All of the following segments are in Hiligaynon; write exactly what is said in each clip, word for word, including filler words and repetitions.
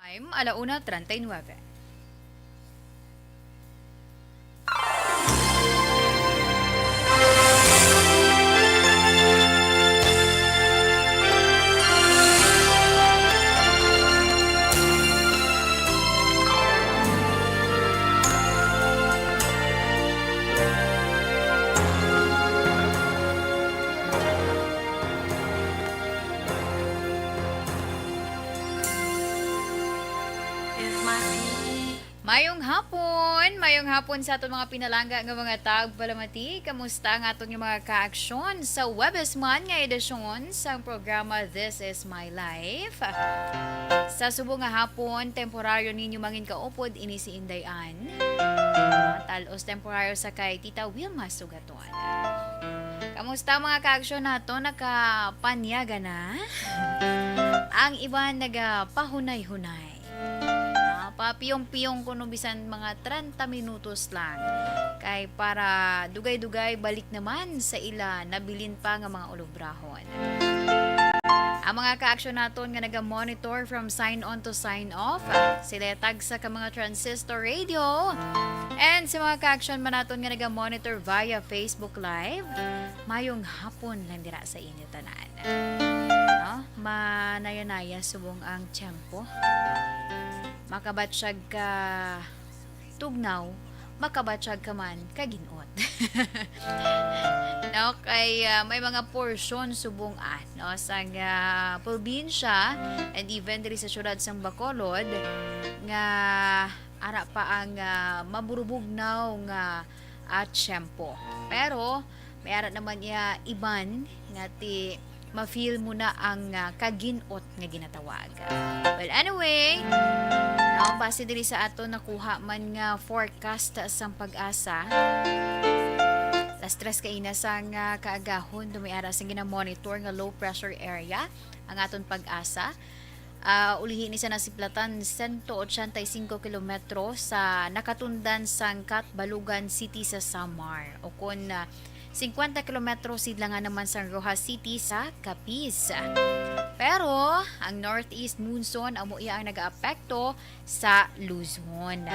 Time, ala una treinta y nueve. Mayong hapon! Mayong hapon sa aton mga pinalangga nga mga tagpalamati. Kamusta ang aton nga mga kaaksyon sa Huwebes man nga edisyon sang programa This Is My Life? Sa subong nga hapon, temporaryo ninyo mangin kaupod ini si Inday Ann. Ah, talos temporaryo sa kay Tita Wilma Sugaton. Kamusta mga kaaksyon nato? Nakapanyaga na? Ang iban nagapahunay-hunay. Ah, papiyong-piyong kuno bisan mga treinta minutos lang. Kay para dugay-dugay balik naman sa ila nabilin pa nga mga ulubrahon. Ang mga kaaksyon naton nga naga-monitor from sign on to sign off, sila tagsa ka mga transistor radio. And sa mga kaaksyon man naton nga naga-monitor via Facebook Live, mayong hapon lang dira sa inyo tanan. No? Manaya-naya subong ang tiyempo. Makabatyag ka tugnaw, makabatyag ka man kaginot. No, kay, ah, may mga porsyon subong, ah, no, sang, ah, probinsya and even diri sa siyudad sang Bacolod nga ara pa ang, ah, maburubugnaw nga, ah, tiyempo. Pero may ara naman iya iban nga ti ma-feel mo na ang, ah, kaginot nga ginatawag. Well, anyway, no, base diri sa ato nakuha man nga forecast sang PAGASA, las tres kaina sang, ah, kaagahon, dumiara sang ginamonitor nga low pressure area ang aton PAGASA. Ah, ulihi ni sa nasiplatan, sento ochenta y cinco kilometro sa nakatundan sang Catbalogan City sa Samar, o kon, ah, singkwenta kilometro sidlangan naman sang Roxas City sa Capiz. Pero ang northeast monsoon amo iya ang nagaapekto sa Luzon.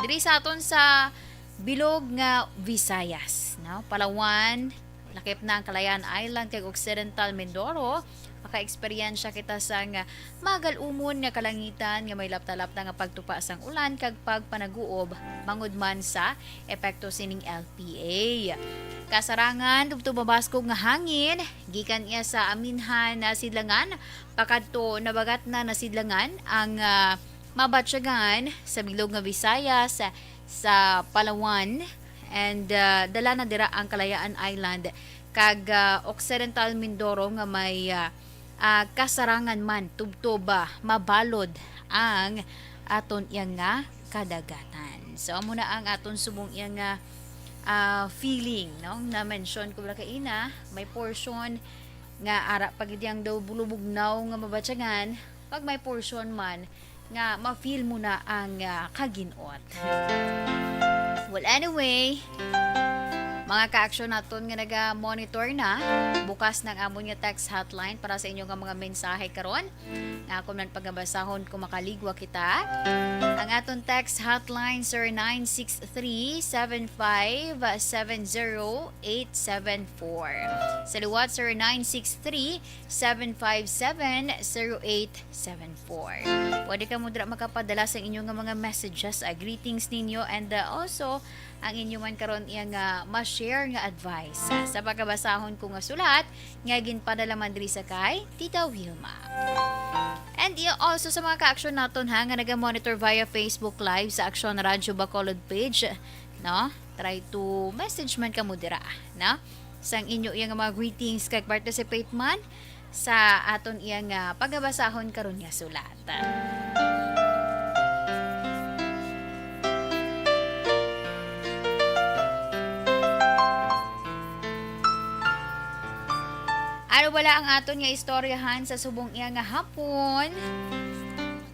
Diri sa aton sa bilog nga Visayas, no? Palawan, lakip na ang Kalayaan Island kag Occidental Mindoro. Maka-eksperyensya kita sang magal-umon nga kalangitan nga may lapta-lapta nga pagtupa sang ulan kag pagpanaguob bangod man sa epekto sining L P A. Kasarangan, tubtob mabaskog nga hangin gikan iya sa Aminhan na sidlangan pakadto Nabagatnan na sidlangan ang, ah, mabatyagan sa bilog nga Visayas, sa Palawan, and, ah, dala na dira ang Kalayaan Island kag, ah, Occidental Mindoro nga may, ah, ah, kasarangan man tubtob, ah, mabalod ang aton iya nga kadagatan. So, amo na ang aton subong iya nga, ah, feeling, no? Na-mention ko bala kaina, may portion nga ara pa gid yang daw bulubugnaw nga mabatyagan, pag may portion man nga ma-feel mo na ang, ah, kaginot. Well, anyway, mga ka-aksyon naton nga naga-monitor na, bukas nang amon nga text hotline para sa inyo nga mga mensahe karon. Nga ako man pagabasahon kung makaligwa kita. Ang aton text hotline, zero nine six three, seven five seven zero, eight seven four. Sa liwat, zero nine six three, seven five seven, zero eight seven four. Pwede kamo dira makapadala sa inyo nga mga messages, ah, greetings ninyo, and, ah, also ang inyo man karon iya nga ma-share nga advice, ah, sa pagkabasahon ko nga sulat nga ginpadala man diri sa kay Tita Wilma. And i-, also sa mga ka-aksyon naton, ha, nga naga-monitor via Facebook Live sa Aksyon Radyo Bacolod page, no? Try to message man kamo dira, no? Sang inyo iya nga mga greetings kag participate man sa aton iya nga pagabasahon karon nga sulat. Ano bala ang aton nga istoryahan sa subong iya nga hapon?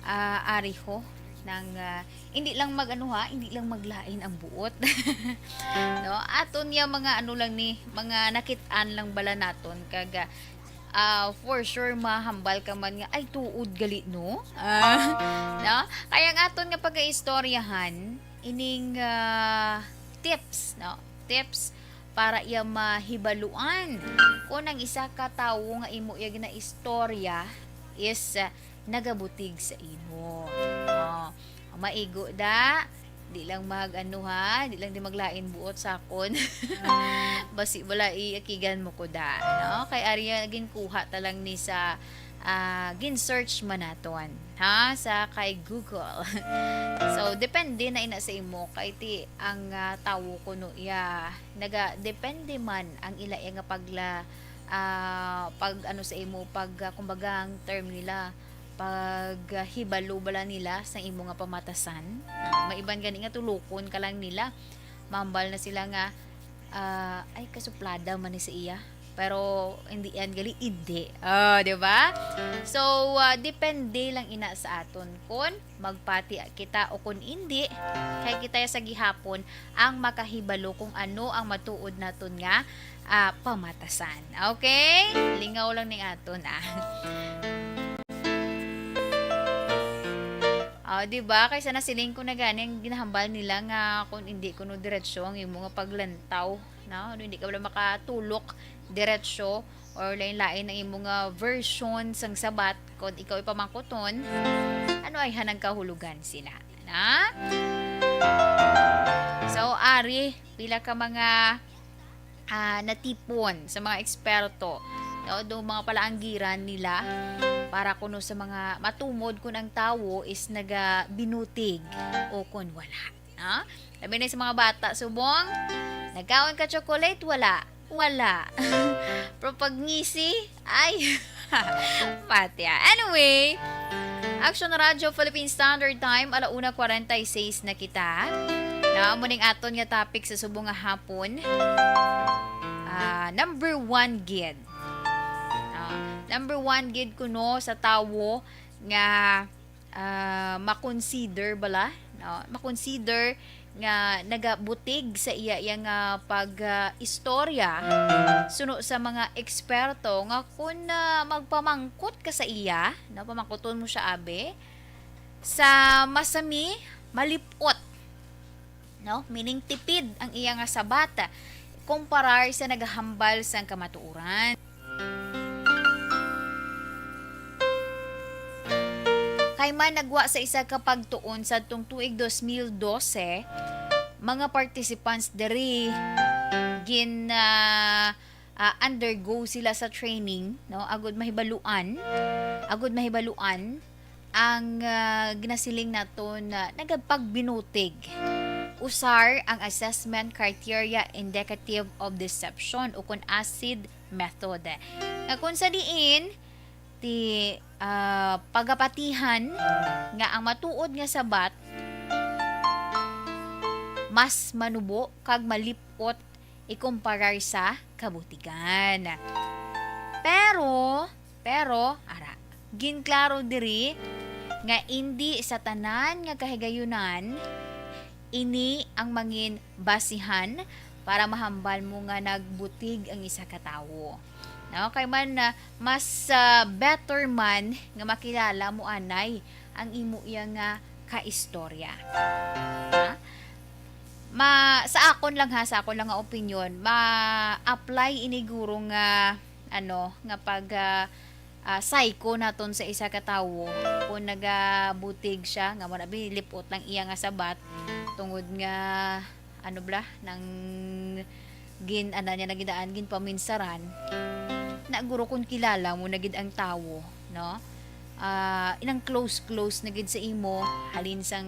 Ah, ari ho, nang, ah, hindi lang mag-ano ha, hindi lang maglain ang buot. No? Aton niya mga ano lang ni, mga nakit-an lang bala naton. Kag, ah, Ah, for sure, mahambal ka man nga, "Ay, tuod gali, no?" Ah, no? Kaya ang aton nga pag-iistoryahan, ining, ah, tips, no? Tips para iya mahibaluan kung ang isa ka tawo nga imo iya ginaistorya is, ah, nagabutig sa imo. Oh, maigo da. Di lang mag-ano, ha, di lang di maglain buot sa akon. Basi wala iakigan mo ko da, no? Kay ari nga ginkuha ta lang ni sa, ah, gin-search man naton, ha, sa kay Google. So, depende na ina sa imo kay ti ang, ah, tawo kuno iya naga-, depende man ang ila iya nga pagla-, ah, pag ano sa imo, pag, ah, kumbaga ang term nila, pag, ah, hibalo bala nila sa imo nga pamatasan. Ah, may iban gani nga tulokon ka lang nila. Mambal na sila nga, ah, "Ay, kasuplada man ni sa iya." Pero in the end, gali, indi. Oh, di ba? So, ah, depende lang ina sa aton kun magpati kita o kun indi. Kay kita sa gihapon ang makahibalo kung ano ang matuod naton nga, ah, pamatasan. Okay? Lingaw lang ning aton, ah. Oh, di ba? Kaysa nasiling ko na gani ang ginahambal nila nga kung hindi kuno diretsyo ang imo nga paglantaw, no? Hindi ka wala makatulok diretsyo or lain-lain ang imo nga version sang sabat kung ikaw ipamangkuton, ano ay hanang kahulugan sina, na? So, ari, pila ka mga, ah, natipon sa mga eksperto, no? Do mga palaanggiran nila para kuno sa mga matumod kung ang tawo is nagabinutig o kung wala, no? Labi na sa mga bata, subong, "Nagkaon ka chocolate?" "Wala." "Wala." Pero pag ngisi, ay, patya. Anyway, Action Radio Philippine Standard Time, ala una kwarenta y seis na kita. Na, amo ning aton nga topic sa subong nga hapon. Ah, number one gid. Ah, number one gid kuno sa tawo nga, ah, makonsider bala, no? Makonsider nga nagabutig sa iya, iya nga pag, ah, istorya suno sa mga eksperto nga kun, ah, magpamangkot ka sa iya, no? Pamangkuton mo siya, abi, sa masami, malipot, no? Meaning, tipid ang iya nga sabat kumparar sa nagahambal sang kamatuoran. Kay man nagwa sa isa ka pagtuon sadtong tuig dos mil dose, mga participants diri gin, ah, ah, undergo sila sa training, no, agud mahibaluan, agud mahibaluan ang, ah, ginasiling naton nga nagapagbinutig. Usar ang assessment criteria indicative of deception, o kon acid method, nga kung sa diin ti, ah, pagapatihan nga ang matuod nga sabat mas manubo kag malip-ot ikumparar sa kabutigan. Pero, pero, ara, ginklaro diri nga indi sa tanan nga kahigayunan ini ang mangin basihan para mahambal mo nga nagbutig ang isa ka tawo. No? Kay man, ah, mas, ah, better man nga makilala mo anay ang imo iya nga kaistorya. Ha? Ma-, sa akon lang ha, sa akon lang nga opinyon, ma-apply ini guro nga, ano, nga pag, ah, ah, psycho naton sa isa ka tawo kung nagabutig siya nga wala, bilipot lang iya nga sabat tungod nga, ano bala, nang gin-, ana niya, nagidaan, ginpaminsaran. Na guro kung kilala mo na gid ang tawo, no? Ah, inang close, close na gid sa imo, halin sang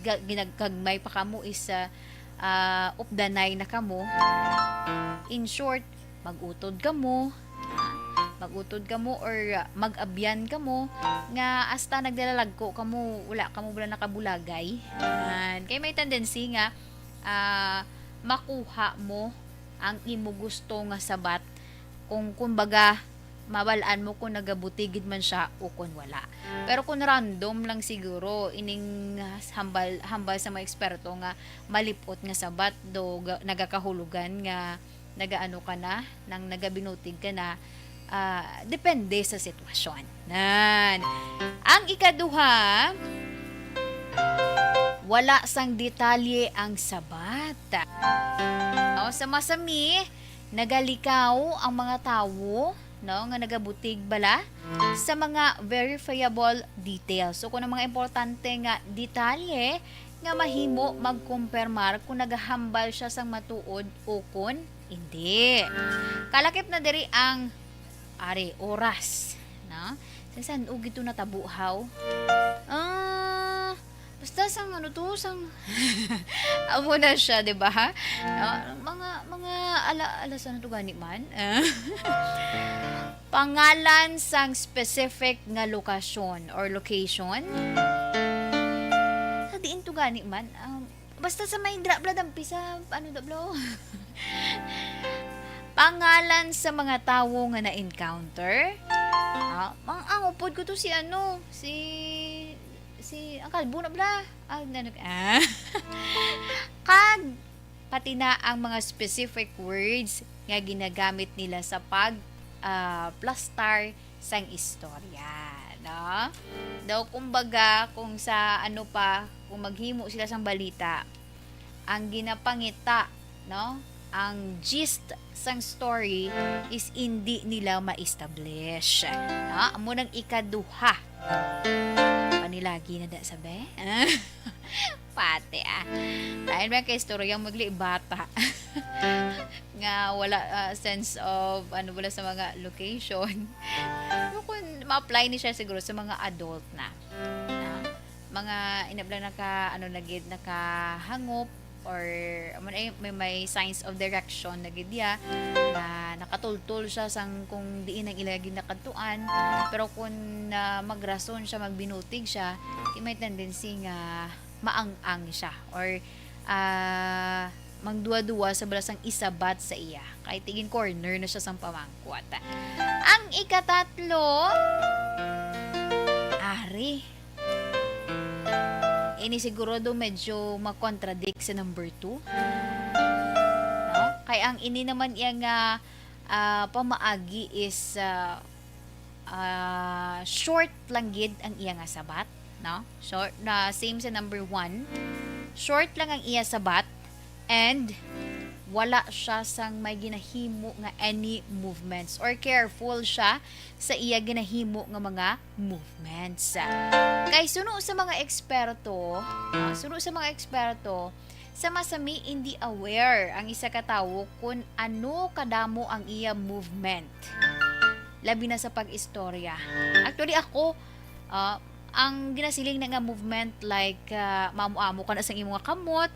ga-, ginagkagmay pa kamo is, ah, ah, updanay na kamo. In short, mag-utod kamo, mag-utod kamo or, ah, mag-abyan kamo nga hasta nagdalalagko kamo, wala kamo bala nakabulagay. And kay may tendency nga, ah, makuha mo ang imo gusto nga sabat kung, kumbaga, mabal-an mo kung nagabutig gid man siya o kung wala. Pero kung random lang siguro ining hambal, hambal sa mga eksperto nga malipot nga sabat do ga-, nagakahulugan nga nagaano ka na, nang nagabinutig ka na, ah, depende sa sitwasyon. Nan. Ang ikaduha, wala sang detalye ang sabat. O, sa masami, nagalikaw ang mga tawo, no, nga nagabutig bala sa mga verifiable details. So, kung ang mga importante nga detalye nga mahimo magkumpirmar kung nagahambal siya sang matuod o kun hindi. Kalakip na diri ang, ari, oras, no? Sa san-o gid to natabo, haw? Ah, basta sang ano to, sang amo na siya, di ba? Ah, mga, mga ala, alas ano to gani man? Ah. Pangalan sang specific nga lokasyon or location. Sa diin to gani man? Um, basta sa may dra, bla, dampi sa, ano, da, blo? Pangalan sa mga tawo nga na-encounter. Ah, ang, ang upod ko to si ano, si, si, ang kalbo na, bla. Ah, na, ah. Kag, pati na ang mga specific words nga ginagamit nila sa pag, ah, plastar sang istorya, no? Daw, kumbaga, kung sa ano pa, kung maghimo sila sang balita, ang ginapangita, no? Ang gist sang story is indi nila ma-establish. No? Amo nang ikaduha. Panilagi na da, sabi? Pati, ah. Lain man kay istorya, magli bata. Nga wala, ah, sense of, ano, wala sa mga location. Pero kung ma-apply ni siya siguro sa mga adult na. Na mga inabla naka, ano, na gid, nakahangop or, amo na, eh, may, may signs of direction na gid ya, na nakatultol siya sang kung diin ang ila ginakadtuan. Pero kung, ah, magrason siya, magbinutig siya, di may tendency nga maang-ang siya or, ah, mangduwa-duwa sa balasang isabat sa iya. Kay tigin corner na siya sang pamangkot. Ang ikatatlo, ari. Ini siguro do medyo makontradict sa number two. No? Kay ang ini naman iya nga, ah, pamaagi is, ah, ah, short lang gid ang iya nga sabat, no? Short na, same sa number one. Short lang ang iya sabat and wala siya sang may ginahimo nga any movements or careful siya sa iya ginahimo nga mga movements. Kay suno sa mga eksperto, no? Suno sa mga eksperto, sa masami hindi aware ang isa ka tawo kun ano kadamo ang iya movement. Labi na sa pag-istorya. Actually, ako, ah, ang ginasiling na nga movement, like, ah, maamo-amo ka na sa imo nga kamot,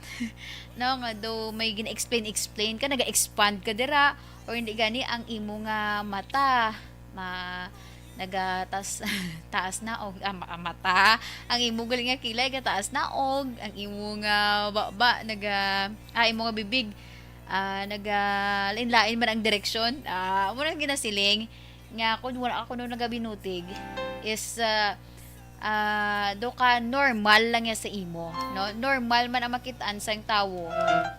no, nga daw may gina-explain-explain ka, naga-expand ka dira, or hindi gani ang imo nga mata, ma-, nagatas-, taas na og, ah, ma-, mata, ang imo gali nga kilay gataas na og, ang imo nga baba, naga-, ah, imo nga bibig, ah, naga-, lain-lain man ang direksyon. Ah, amo na ginasiling nga kung wala ka kuno nagabinutig is, ah, ah, do ka normal lang ya sa imo, no? Normal man ang makit-an sang tawo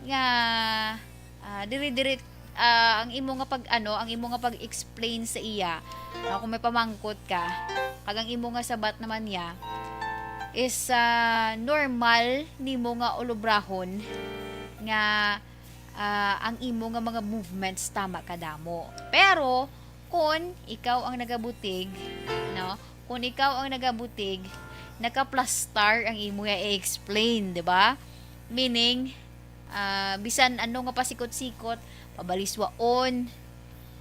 nga, ah, diri-diri, ah, ang imo nga pag-ano, ang imo nga pag-explain sa iya, no? Kung may pamangkot ka, kag ang imo nga sabat naman niya is, ah, normal nimo nga ulubrahon nga, ah, ang imo nga mga movements tama kadamo. Pero kun ikaw ang nagabutig, no? Kun ikaw ang nagabutig, nakaplastar ang imo nga i-explain, di ba? Meaning, ah, bisan ano nga pasikot-sikot, pabaliswaon,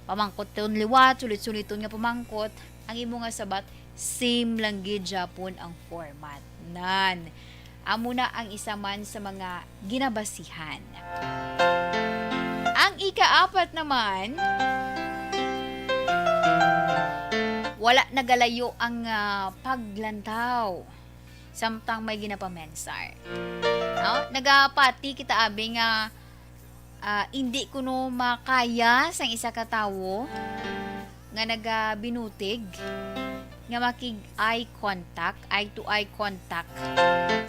pamangkoton liwat, sulit-suliton nga pamangkot, ang imo nga sabat, same lang gid gyapon ang format. Nan. Amo na ang isa man sa mga ginabasihan. Ang ikaapat naman, wala nagalayo ang, ah, paglantaw samtang may ginapamensar. No? Nagapati kita, abi, nga ah, indi kuno makaya sang isa ka tawo nga nagabinutig nga makig-eye contact, eye-to-eye contact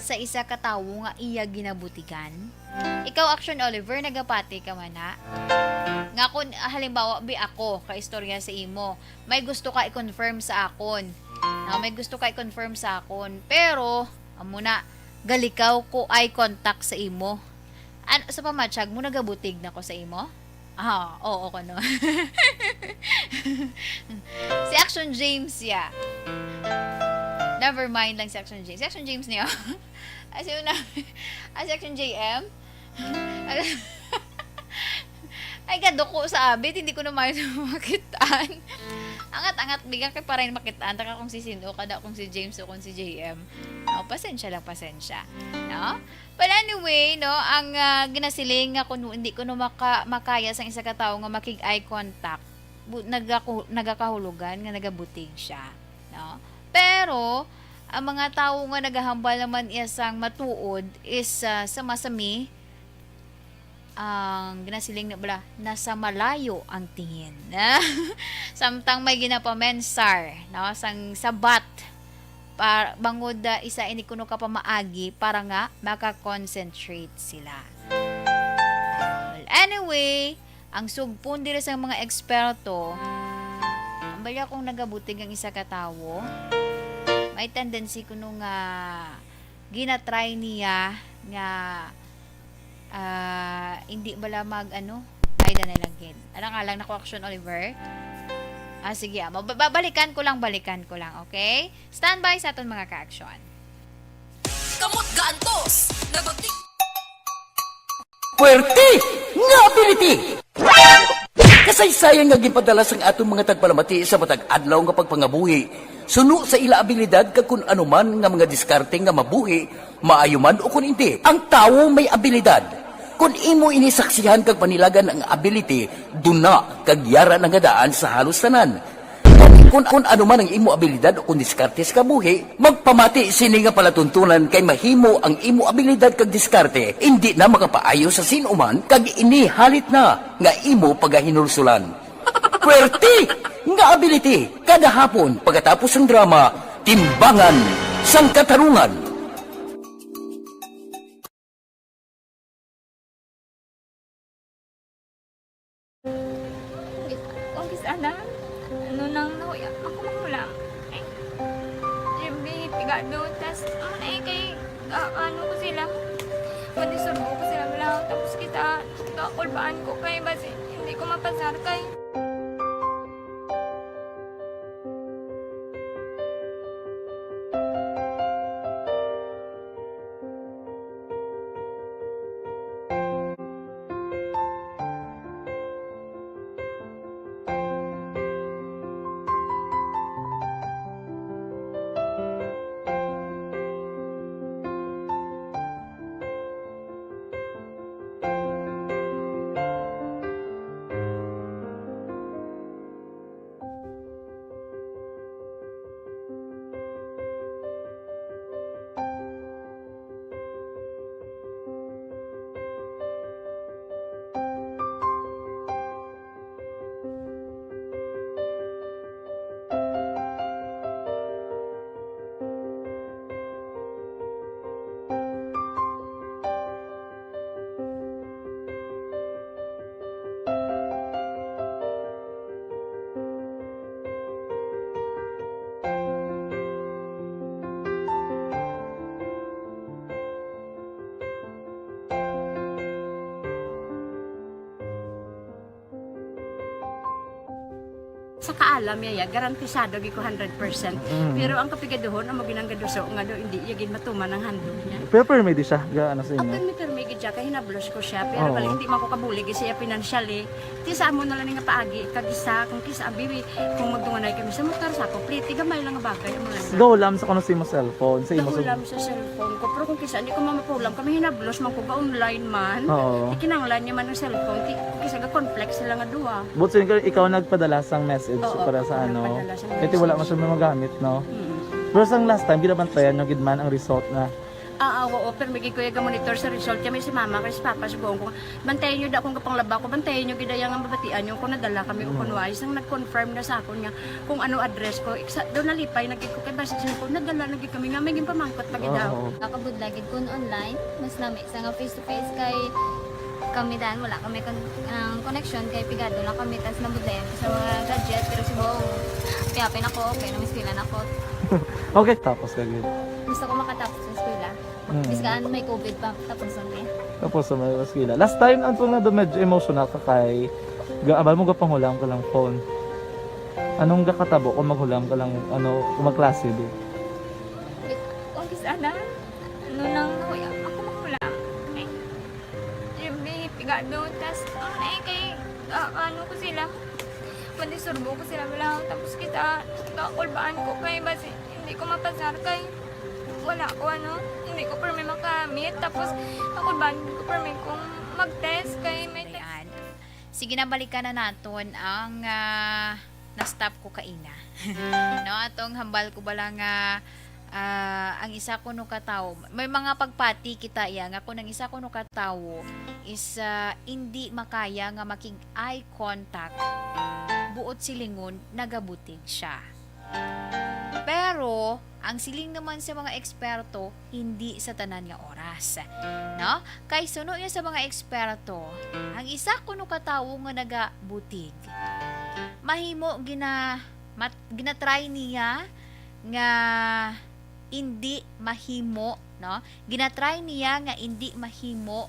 sa isa ka tawo nga iya ginabutigan? Ikaw, Action Oliver, nagapati ka man na? Nga kung, ah, halimbawa, bi ako ka istorya sa imo, may gusto ka i-confirm sa akon. No, may gusto ka i-confirm sa akon. Pero, amo na, galikaw ko eye contact sa imo. An-, sa pamatyag mo, nagabutig na ko sa imo? Ah, oo, kuno. Si Action James, yeah. Never mind lang si Action James. Si Action James niya. As yun na, as Action J M. Ay, gaduko sa abit, hindi ko na maayo makitaan. Angat-angat, bigang kay para makitaan, taka kung si Sino, kada kung si James o kung si J M. Oh, pasensya lang, pasensya. No? But anyway, no, ang, ah, ginasiling nga kung hindi ko no maka-, makaya sang isa ka tawo nga makig-eye contact, bu-, nagaku-, nagakahulugan nga nagabutig siya, no? Pero, ang mga tawo nga nagahambal naman iya sang matuod is, ah, sa masami, ang ginasiling na bala, nasa malayo ang tingin. Samtang may ginapamensar, no, sang sabat, pa-, bangod, ah, isa ini kuno ka pamaagi para nga maka-concentrate sila. Well, anyway, ang sugpon diri sa mga eksperto, ang baya kung nagabutig ang isa ka tawo, may tendency kuno nga ginatry niya nga, ah, hindi bala mag, ano, ay, danay lang gid. Alang-alang, nako action, Oliver. Ah, sige, ah, mab-, babalikan ko lang, balikan ko lang, okay? Standby sa aton mga ka-action. Kamot gaantos, nagabti- Puwerte nga ability! Kasaysayan nga ginpadala sang aton mga tagpalamati sa matag adlaw nga pagpangabuhi, suno sa ila abilidad kag kun ano man nga mga diskarte nga mabuhi, maayo man o kun indi. Ang tawo may abilidad. Kun imo ini saksihan kag panilagan ang ability, duna kag yara na nga daan sa halos tanan. Gani, kun, kun ano man ang imo abilidad o kun diskarte sa kabuhi, magpamati sini nga palatuntunan kay mahimo ang imo abilidad kag diskarte indi na makapaayo sa sin-o man kag ini halit na nga imo pagahinulsulan. Puwerte nga ability kada hapon pagkatapos sang drama, Timbangan sang Katarungan. Kung kis-, ana, ano nang nahuya, ako makulang. Ay, Jimmy, pigado, tas, ano na eh, kay, ah, ano ko sila, pwede surbo ko sila, wala, tapos kita, kakulbaan ko kay, basi, hindi ko mapasar kay. Sa kaalam niya, ya, garantisado gid ko hundred percent. Mm. Pero ang kapigaduhon, amo ginang gaduso nga do, hindi iya gid matuman ang handog niya. Pero permi di siya, ga-, ano sa inyo? Ah, permi, permi gid siya, kay hinablos ko siya. Pero Oo. bali, hindi man ko kabulig siya financially. Ti sa amo na lang nga paagi, kag isa, kung kisa, abi, kung magdunganay kami sa motor, sa complete, gamay lang nga bagay, amo lang. Gahulam sa kuno sa imo cellphone, sa imo Gahulam sa cellphone ko. Pero kung kisa, hindi ko mamapulam, kami hinablos man ko, ga-online man. Oo. Ikinanglan niya man ang cellphone, ti-, kisa ga-conflict sila nga duha. But so, ikaw, ikaw nagpadala sang message Oo, para sa ako ano? nagpadala sang Kasi wala man message. siya magamit, no? Mm. Pero sang last time, ginabantayan nyo gid man ang result na Ah, ah, oo, pero may gid ko yung monitor sa result. Kami si mama, kay si papa, si buong ko. Bantayan nyo da kung kapanglaba ko, bantayan nyo gid ang mabatian nyo kung nadala kami o Mm. kung wala. Isang nag-confirm na sa akon nga kung ano address ko. Iksa, daw nalipay na gid ko kay basta siya ko, nadala na gid kami nga may ginpamangkot pa gid daw. Oo. Nakabudlay gid kun online, mas nami sa nga face to face kay Kami dan, wala kami kon-, ang connection kay pigado lang kami, tas nabudlayan ko sa mga gadget, pero si Bong, piyapin ako, okay, namiskwila na ako. Okay, tapos ka gid. Gusto ko makatapos sa eskwela. Mm. Biskaan may covid pa, tapos kami. Tapos sa mga eskwela. Last time, ang tunga do medyo emotional ka kay ga-, abal mo gapanghulam ka lang phone. Anong gakatabo kung maghulam ka lang, ano, kung magklase di? Kung sana, ano lang, ako, ako mahulam. Ay, Jimmy, pigado, tas, ang ay kay, ah, ano ko sila, madisturbo ko sila, wala, tapos kita, kakulbaan ko kay, basi, hindi ko mapasar kay, wala ko, ano, hindi ko permi makamit, tapos, kakulbaan ko permi kung mag-test kay may test. Ayan. Sige na, balikan na naton ang ah, na-stop ko kaina. No, atong hambal ko bala nga ah, ang isa kuno ka tawo, may mga pagpati kita iya nga kung ang isa kuno ka tawo is ah, indi makaya nga makig-eye contact, buot silingon nagabutig siya. Pero ang siling naman sa mga eksperto, hindi sa tanan nga oras. No? Kay suno niya sa mga eksperto, ang isa kuno ka tawo nga nagabutig, mahimo gina mat, ginatry niya nga indi mahimo, no? Ginatry niya nga indi mahimo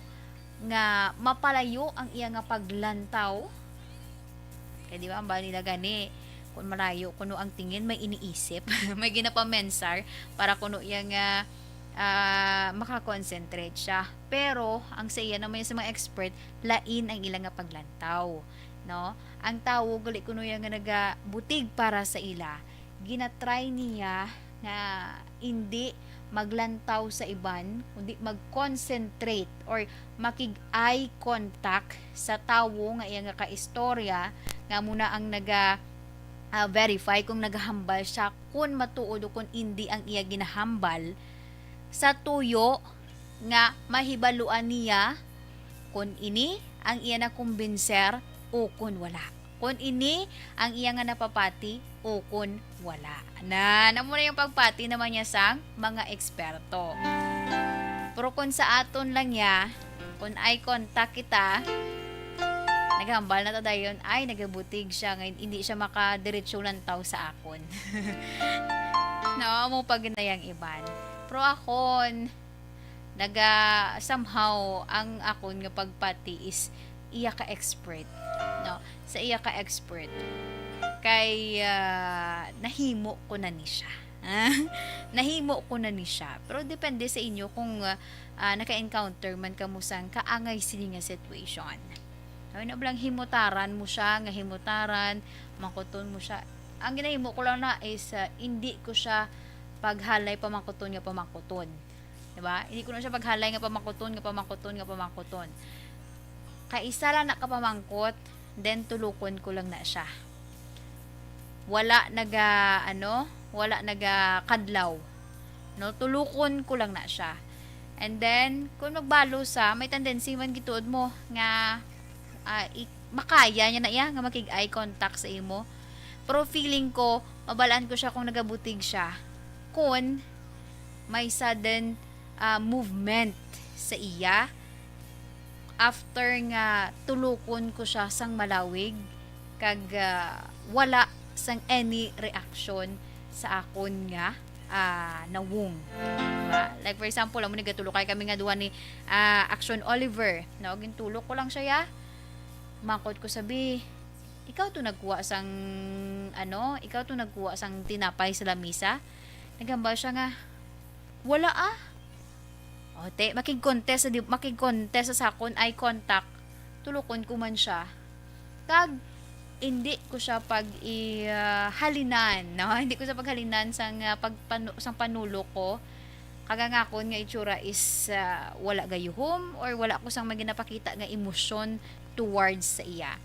nga mapalayo ang iya nga paglantaw. Kay di ba, ang bali nila gani, kung malayo kuno ang tingin, may iniisip, may ginapamensar para kuno iya nga ah, maka-concentrate siya. Pero ang sa iya naman sa mga expert, lain ang ila nga paglantaw, no? Ang tawo gali kuno iya nga nagabutig para sa ila, ginatry niya nga indi maglantaw sa iban, kundi mag-concentrate or makig-eye contact sa tawo nga iya nga kaistorya, nga amo na ang naga ah, verify kung nagahambal siya, kung matuod o kung indi ang iya ginahambal, sa tuyo nga mahibaluan niya kung ini ang iya nakumbinser o kung wala. Kung ini ang iya nga napapati o kung wala. Na, namo na yung pagpati naman niya sang mga eksperto. Pero kung sa aton lang niya, kung eye contact kita, naghambal na ta dayon, ay, nagabutig siya, nga hindi siya makadiretso lantaw sa akon. No, amo pa gid na yang iban. Pero akon, naga, somehow, ang akon nga pagpati is iya ka expert, no? Sa iya ka expert. Kay, ah, nahimo ko na ni siya. Nahimo ko na ni siya. Pero depende sa inyo kung, ah, ah, naka-encounter man kamo sang kaangay sini nga situation. Ay, na bala nga himutaran mo siya, nga himutaran, mangkuton mo siya. Ang ginahimo ko lang na is, ah, hindi ko siya paghalay pamangkuton nga pamangkuton. Diba? Hindi ko na siya paghalay nga pamangkuton, nga pamangkuton, nga pamangkuton. Kay isa lang na ka pamangkot, then tulukon ko lang na siya. Wala naga, ano, wala naga kadlaw. No, tulukon ko lang na siya. And then, kung magbalo sa, may tendency man gituod mo nga, ah, i-, makaya niya na iya nga makig-eye contact sa imo. Pero feeling ko, mabalaan ko siya kung nagabutig siya. Kung may sudden, ah, movement sa iya, after nga tulukon ko siya sang malawig, kag, ah, wala sang any reaction sa akon nga, ah, nawong. Diba? Like, for example, amo ni, gatulokay kami nga duha ni, ah, Action Oliver. No, gintulok ko lang siya, ya. Mangkot ko, sabi, "Ikaw to nagkuha sang, ano, ikaw to nagkuha sang tinapay sa lamisa?" Naghambal siya nga, "Wala, ah." O, te, makig-contest sa di, makig-contest sa akon eye contact. Tulukon ko man siya. Kag, hindi ko siya pag i, ah, halinan, no? Hindi ko siya paghalinan sang, ah, pagpanu-, sang panulok ko. Kag ang akon nga itsura is, ah, wala gayuhom or wala ko sang may ginapakita nga emosyon towards sa iya.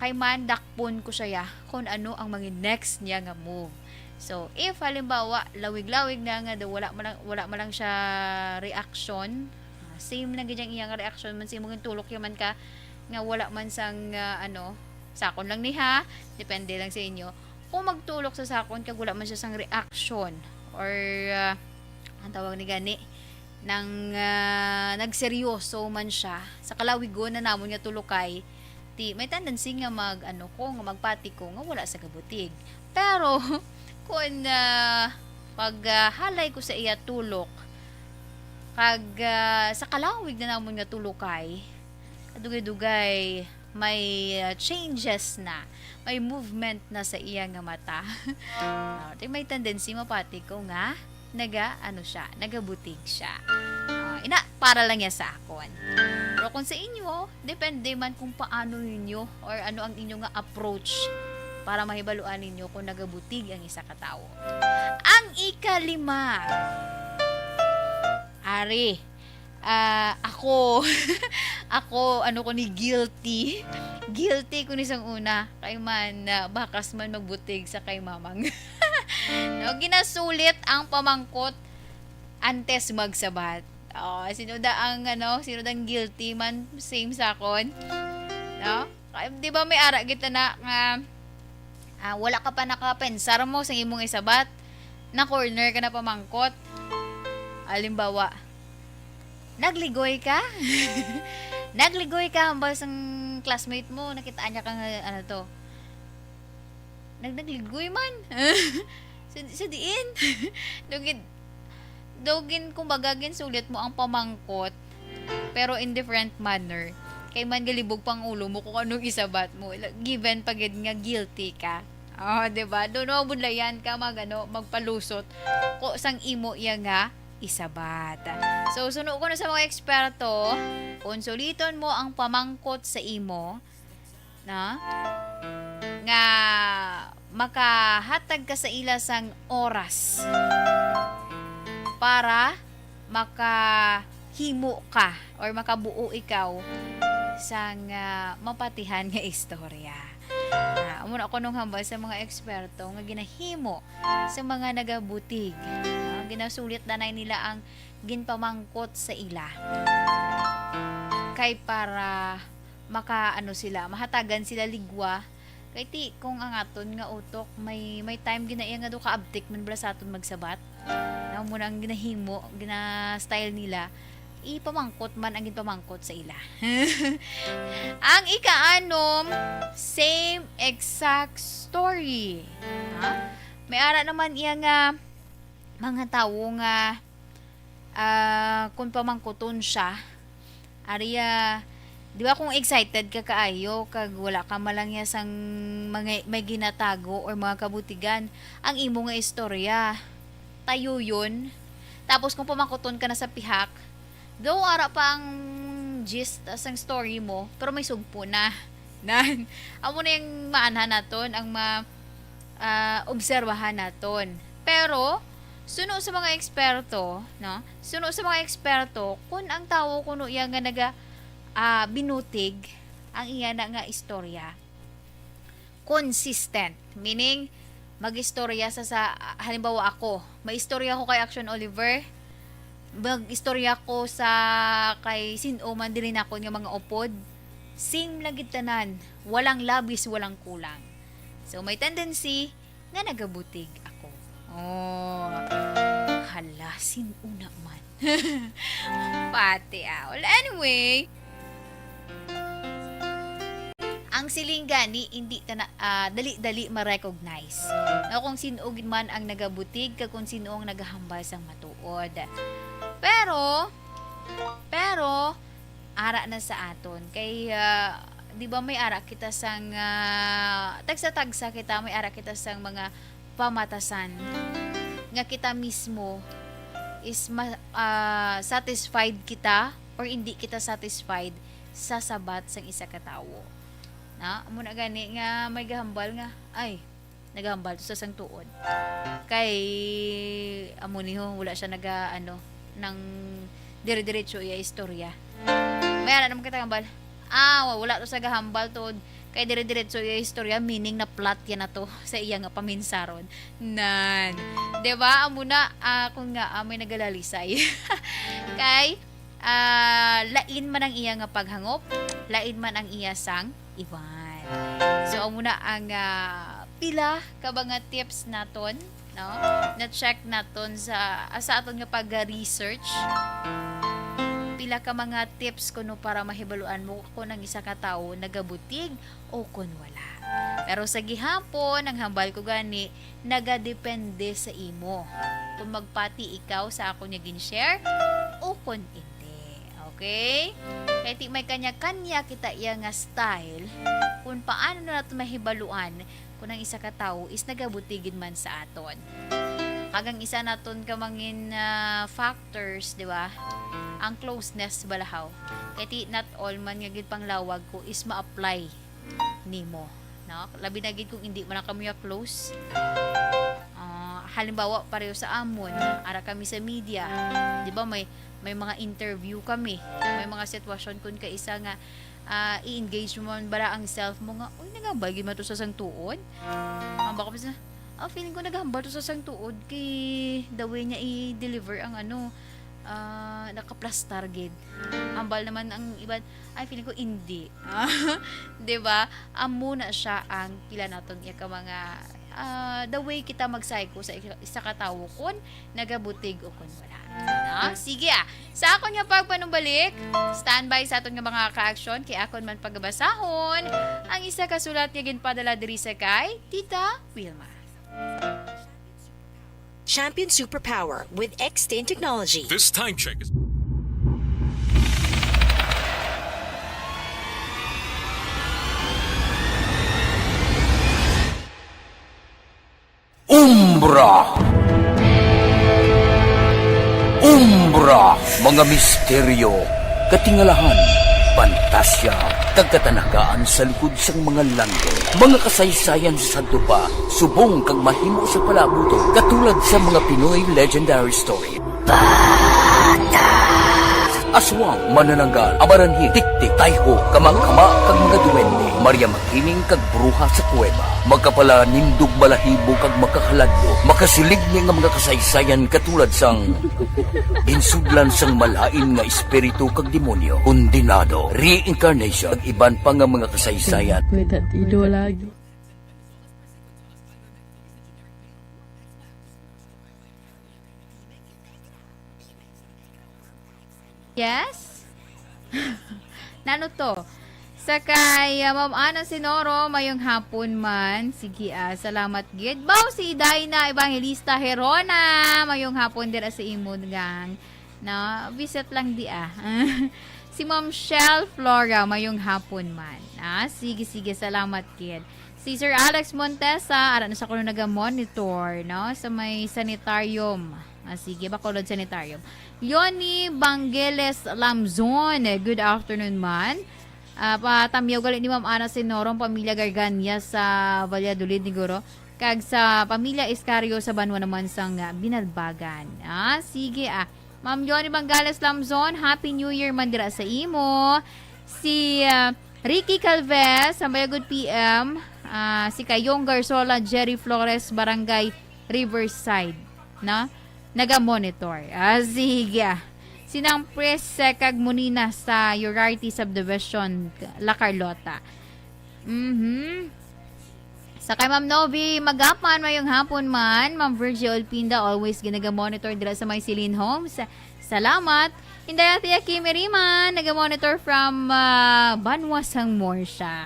Kay man, dakpon ko siya, ya, kung ano ang mga next niya nga move. So, if halimbawa, lawig-lawig na nga daw wala man lang, wala man lang siya reaction, ah, same na gid ang iyang reaction man, same mo gintulok ya man ka, nga wala man sang, ah, ano, sa akon lang ni ha, depende lang sa inyo. Kung magtulok sa sakon kag wala man siya sang reaction or, ah, ang tawag ni gani, nang, ah, nagseryoso man siya sa kalawigon na namon nga tulokay, ti may tendency nga mag-ano ko, nga magpati ko nga wala sa gabutig. Pero kun, ah, pag, ah, halay ko sa iya tulok, kag, ah, sa kalawig na namon nga tulokay, kadugay-dugay may, ah, changes na, may movement na sa iya nga mata. Ah, ti may tendency mapati ko nga naga, ano siya, nagabutig siya. Ah, ina, para lang niya sa akon. Pero kung sa inyo, depende man kung paano ninyo or ano ang inyo nga approach para mahibaluan ninyo kung nagabutig ang isa ka tawo. Ang ikalima, ari, ah, ako, ako, ano ko ni, guilty. Guilty ko ni sang una. Kay man, ah, bakas man magbutig sa kay mamang. No, ginasulit ang pamangkot antes magsabat. Oh, sino da ang, ano, sino da ang guilty man, same sa akon? No? Kay, di ba may ara kita na nga, ah, wala ka pa nakapensar mo sa imong isabat, na corner ka na pamangkot. Halimbawa, nagligoy ka? Nagligoy ka hambal sang classmate mo, nakitaan niya ka nga, ano to, nag-, nagligoy man. Sa, sa diin? Daw gin-, daw gin-, kumbaga, ginsulit mo ang pamangkot, pero in different manner. Kay man galibog pang ulo mo kung anong isabat mo. Ila-, given pa gid nga guilty ka. Oh, di ba? Daw mabudlayan ka mag, ano, magpalusot ko sang imo iya nga isabat. So, suno ko na sa mga eksperto, kung suliton mo ang pamangkot sa imo, na, nga makahatag ka sa ila sang oras para makahimo ka or makabuo ikaw sang, ah, mapatihan nga istorya. Ah, amo na kuno ang hambal sa mga eksperto nga ginahimo sa mga nagabutig. Ah, ginasulit danay nila ang ginpamangkot sa ila. Kay para maka-, ano sila, mahatagan sila ligwa. Kay ti, kung ang aton nga utok, may, may time gina-, iya nga daw kaabtik man bala sa aton magsabat. Na mo nang ginahimo, gina-style nila, ipamangkot man ang ginpamangkot sa ila. Ang ikaanom, same exact story. Ha? May ara naman iya nga mga tawo nga, ah, kung pamangkuton siya, ari, ah, di ba kung excited ka kaayo, kag wala ka man lang ya sang mga, may ginatago or mga kabutigan, ang imo nga istorya, tayuyon. Tapos kung pamangkuton ka na sa pihak, though ara pa ang gist sang story mo, pero may sugpo na. Nan, amo na yung maanhan naton, ang ma-, ah, obserbahan naton. Pero, suno sa mga eksperto, no? Suno sa mga eksperto, kung ang tawo kuno iya nga naga, ah, binutig ang iya na nga istorya, consistent, meaning, mag-istorya sa, sa, ah, halimbawa ako, may istorya ko kay Action Oliver, mag-istorya ko sa kay sin-o man diri nakon nga mga upod, same lang gid tanan, walang labis, walang kulang. So, may tendency nga nagabutig ako. Oh, hala, sin-o na man. Pati, ah. Well, anyway, ang siling gani, hindi ta na, ah, dali-dali ma-recognize, no, kung sin-o gid man ang nagabutig kag kung sin-o ang nagahambal sang matuod. Pero, pero, ara na sa aton. Kay, ah, di ba may ara kita sang, ah, tagsa-tagsa kita, may ara kita sang mga pamatasan nga kita mismo is ma-, ah, satisfied kita or hindi kita satisfied sa sabat sang isa ka tawo. Na, amo na gani nga may gahambal nga, ay, nagahambal to sa sang tuod. Kay, amo ni ho, wala siya naga, ano, nang dire-diretso iya istorya. May ara naman kita hambal, ah, wala to sa gahambal tuod. Kay dire-diretso iya istorya, meaning na plot yan na to sa iya nga paminsaron. Nan. Di ba? Amo na, ah, kung nga, ah, may nagalalisay. Kay, ah, lain man ang iya nga paghangop, lain man ang iya sang iban. So, amo na ang, ah, pila ka mga tips naton no? Na-check naton sa, ah, sa aton nga pag-research, pila ka mga tips kuno para mahibaluan mo kung ang isa ka tawo nagabutig o kon wala. Pero sa gihapon, ang hambal ko gani, nagadepende sa imo kung magpati ikaw sa akon nga gin-share o kon hindi. Okay? Kay ti may kanya-kanya kita iya nga style kung paano na nato mahibaluan kung ang isa ka tawo is nagabutig gid man sa aton. Kag ang isa naton ka mangin, ah, factors, di ba? Ang closeness balahaw. Kay ti not all man nga gid panglawag ko is ma-apply nimo, no? Labi na gid kung hindi man lang kamo ya close. Ah, halimbawa, pareho sa amon, ara kami sa media. Di ba, may, may mga interview kami. May mga sitwasyon kun kaisa nga, ah, i-engage mo man bala ang self mo nga, "Uy, nagahambal gid man to sa sang tuod." Ang baka sa, "Ah, feeling ko nagahambal to sa sang tuod kay the way niya i-deliver ang ano, ah, nakaplastar gid." Ambal naman ang iban, "Ay, feeling ko hindi." Di ba? Amo na siya ang pila naton iya ka mga, ah, the way kita magpsycho sa isa, isa ka tawo kun nagabutig o kun wala. No? Sige, ah. Sa akon nga pagpanumbalik, standby sa aton nga mga ka-aksyon kay akon man pagabasahon ang isa ka sulat nga ginpadala diri sa kay Tita Wilma. Champion Superpower with X ten Technology. This time check is Umbra. Umbra, mga misteryo, katingalahan, pantasya, kag katanagaan sa likod sang mga landong. Mga kasaysayan sa sadto pa, subong kag mahimo sa palabuton, katulad sa mga Pinoy legendary story. Aswang, manananggal, amaranhil, tiktik, tayho, kamangkama, kag mga duwende, maryaman, hining kag bruha sa kuweba. Makapalanindog balahibo kag makahaladlo, makasiligni nga mga kasaysayan katulad sang ginsudlan sang malain nga espiritu kag demonyo, kondenado, reincarnation, kag iban pa nga mga kasaysayan. May tatido lagi. Yes? Nano to? Sa kay, ah, Ma'am Ana Sinoro, mayong hapon man. Sige, ah, salamat gid. Baw si Dina Evangelista Herona, mayong hapon dira sa imo gang. No, visit lang di, ah. Si Ma'am Shell Flora, mayong hapon man. Ah, sige, sige, salamat gid. Si Sir Alex Montesa, ara na sa kuno naga-monitor, no, sa may sanitarium. Ah, sige, Bacolod Sanitarium. Leonie Bangeles Lamzon, good afternoon man. Ah, patamyaw gali ni Ma'am Ana Sinoro ang pamilya Gargania sa Valladolid, ni Guro. Kag sa pamilya Iscario sa banwa naman sang, ah, Binalbagan. Ah, sige, ah. Ma'am Leonie Bangeles Lamzon, Happy New Year man dira sa imo. Si, ah, Ricky Calvez, Sambayagod P M, ah, si Kayong Garsola, Jerry Flores, Barangay Riverside, no? Naga-monitor. Ah, sige. Sinang Pres, eh, kag Munina sa Urarte Subdivision, La Carlota. Mhm. Sa kay Ma'am Novi Magapan, mayong hapon man. Ma'am Virgie Olpinda, always ginaga-monitor dira sa may Celine Homes. Salamat. Inday Ate Aki Meriman, naga-monitor from, ah, Banwa sang Morsha.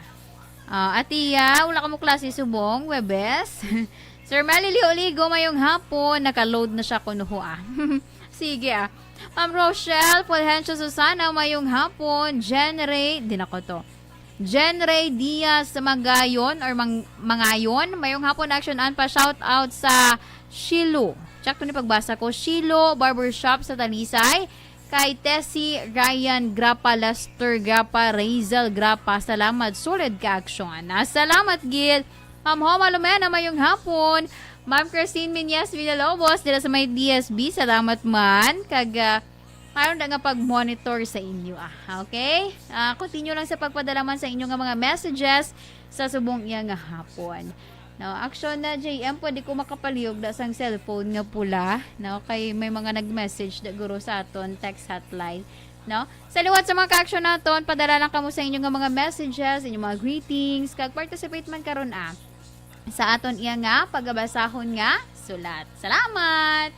Ah, Atiya, wala ka mo klase subong, Webes. Sir Melly Lioligo, mayong hapon. Naka-load na siya kuno ho, ah. Sige, ah. Ma'am Rochelle Fulgencio Susana, mayong hapon. Jen Ray, di na ko to. Jen Ray Diaz Magayon or Mang-, Mangayon, mayong hapon, Action Ann, pa shout out sa Shilo. Check to ni pagbasa ko. Shilo Barbershop sa Talisay. Kay Tessie Ryan Grapa, Lester Grapa, Razel Grapa, salamat. Solid ka aksyon. Ah, salamat gid. Ma'am Homa Lumena, mayong hapon. Ma'am Christine Minyas Villalobos, dira sa may D S B, salamat man. Kag, ah, mayroon na nga pag-monitor sa inyo, ah. Okay? Ah, continue lang sa pagpadala man sa inyo nga mga messages sa subong iya nga hapon. No, action na, J M, pwede ko makapalihog na sang cellphone nga pula, no? Kay may mga nag-message na guro sa aton text hotline, no? Sa liwat sa mga ka-action naton, padala lang kamo sa inyo nga mga messages, inyong mga greetings, kag participate man karon, ah, sa aton iya nga pagabasahon nga sulat. Salamat!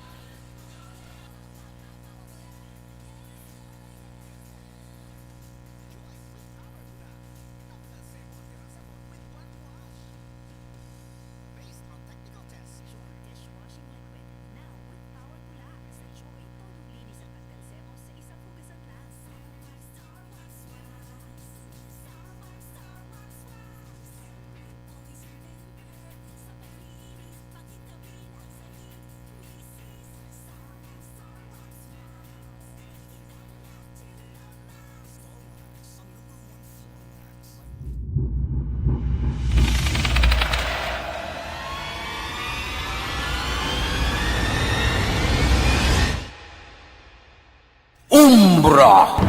Umbra!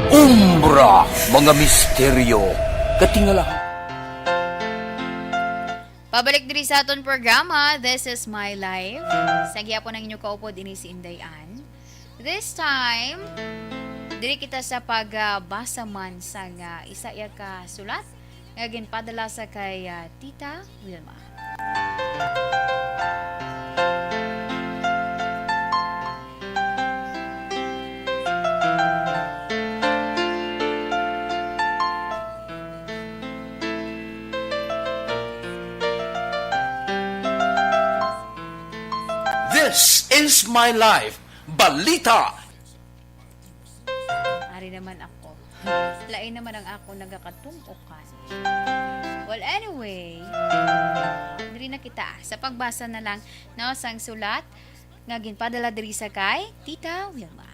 Umbra, mga misteryo, katingalahan. Pabalik diri sa aton programa, This is My Life. Sa gihapon ang inyo kaupod, ini si Inday Ann. This time, diri kita sa pagbasa man sang isa iya ka sulat nga ginpadala sa kay, ah, Tita Wilma. This is My Life, Balita. Ari naman ako. Lain naman ang ako nagakatun-okan. Well, anyway, diri na kita sa pagbasa na lang, no, sang sulat nga ginpadala diri sa kay Tita Wilma.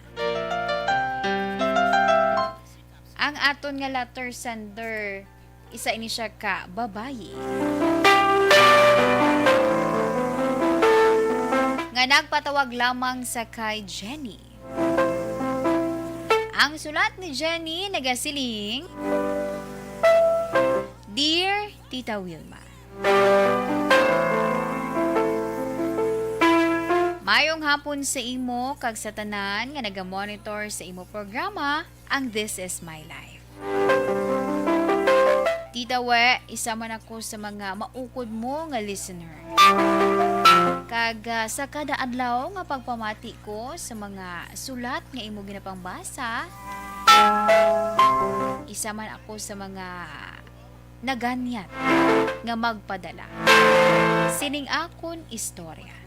Ang aton nga letter sender, isa ini siya ka babayi nga nagpatawag lamang sa kay Jenny. Ang sulat ni Jenny nagasiling, Dear Tita Wilma, mayong hapon sa imo kag sa tanan nga naga-monitor sa imo programa, ang This Is My Life. Tita We, isa man ako sa mga maukod mo nga listener. Kag, ah, sa kada adlaw nga pagpamati ko sa mga sulat nga imo ginapangbasa, isa man ako sa mga naganyat nga magpadala sining akon istorya.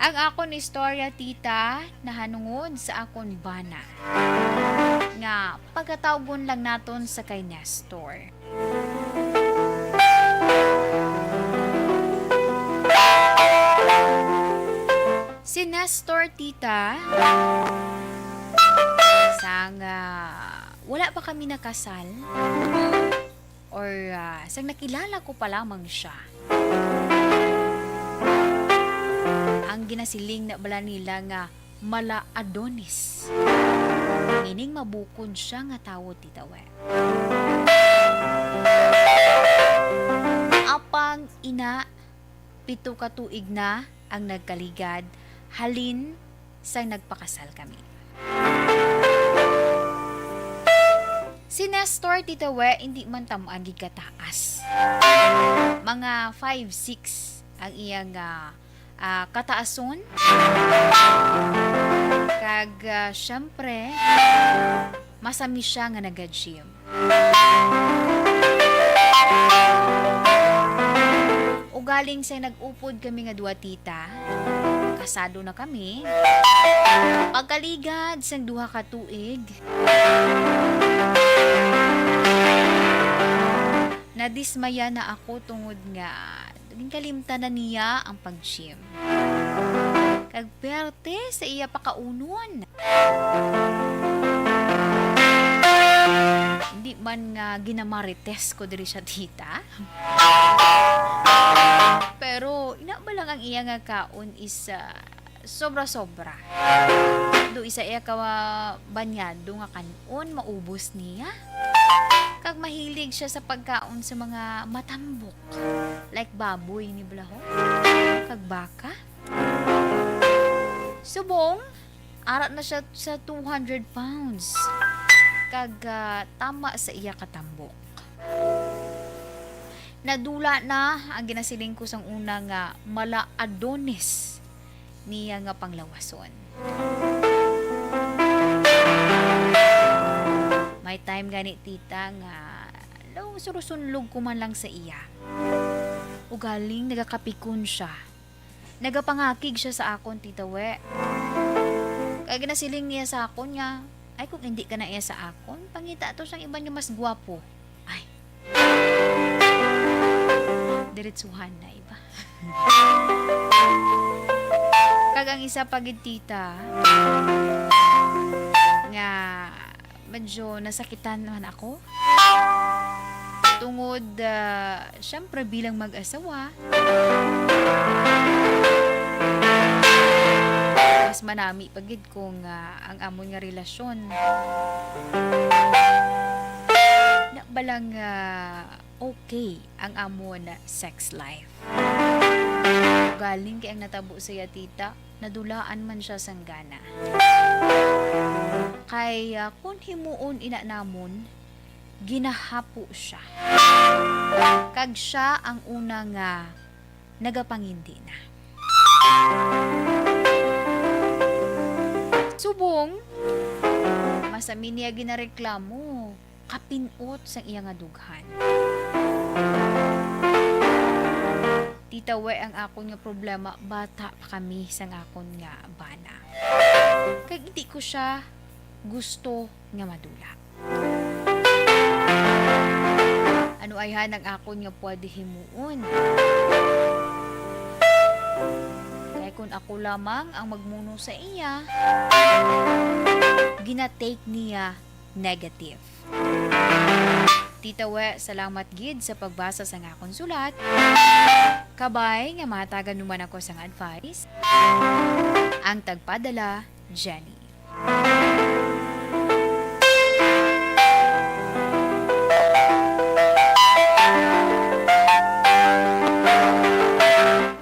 Ang akon istorya, tita, nahanungod sa akon bana nga pagatawgon lang naton sa kay Nestor. Si Nestor, tita, sang, ah, wala pa kami nakasal, or, ah, sang nakilala ko pa lamang siya, ang ginasiling na bala nila nga mala Adonis. Meaning, mabukod siya nga tawo, Tita We. Apang ina, pito ka tuig na ang nagkaligad halin sang nagpakasal kami. Si Nestor, Tita We, hindi man tam-an gid kataas. Mga five six ang iyang, ah, ah, kataason. Kag, ah, syempre, masami siya nga naga-gym. Ugaling sa nag-upod kami nga duha, tita, kasado na kami. Pagkaligad sang duha ka tuig, nadismaya na ako tungod nga ginkalimtan na niya ang pag-gym. Kag perte sa iya pakaunon. Hindi man nga ginamarites ko diri siya, tita. Pero ina ba lang ang iya nga kaon is, ah, sobra-sobra. Do isa iya ka banyado nga kan-on, maubos niya. Kag mahilig siya sa pagkaon sa mga matambok. Like baboy ni bala ho. Kag baka. Subong, ara na siya sa two hundred pounds. Kag, ah, tama sa iya katambok. Nadula na ang ginasiling ko sang una nga mala Adonis niya nga panglawason. May time gani, tita, nga daw surusunlog ko man lang sa iya. Ugaling nagakapikon siya. Nagapangakig siya sa akon, Tita We. Kay ginasiling niya sa akon nga, "Ay, kung hindi ka na iya sa akon, pangita to sang iban nga mas gwapo." Ay. Diretsuhan na iba. Kag ang isa pa gid, tita, nga medyo nasakitan naman ako. Tungod, ah, syempre, bilang mag-asawa, mas manami pa gid kung, ah, ang amon nga relasyon na balang, ah, okay ang amon sex life. Galing kay ang natabo sa iya, tita, nadulaan man siya sang gana. Kay, ah, kun himuon ina namon, ginahapo siya. Kag siya ang una nga nagapangindi na. Subong, masami niya ginareklamo, kapin-ot sang iya nga dughan. Tita We, ang akon nga problema, bata pa kami sang akon nga bana. Kag hindi ko siya gusto nga madula. Ano ayhan ang akon nga pwede himuon? Kay kun ako lamang ang magmuno sa iya, ginatake niya negative. Tita We, salamat gid sa pagbasa sang akon sulat. Kabay nga mahatagan mo man ako sang advice. Ang tagpadala, Jenny.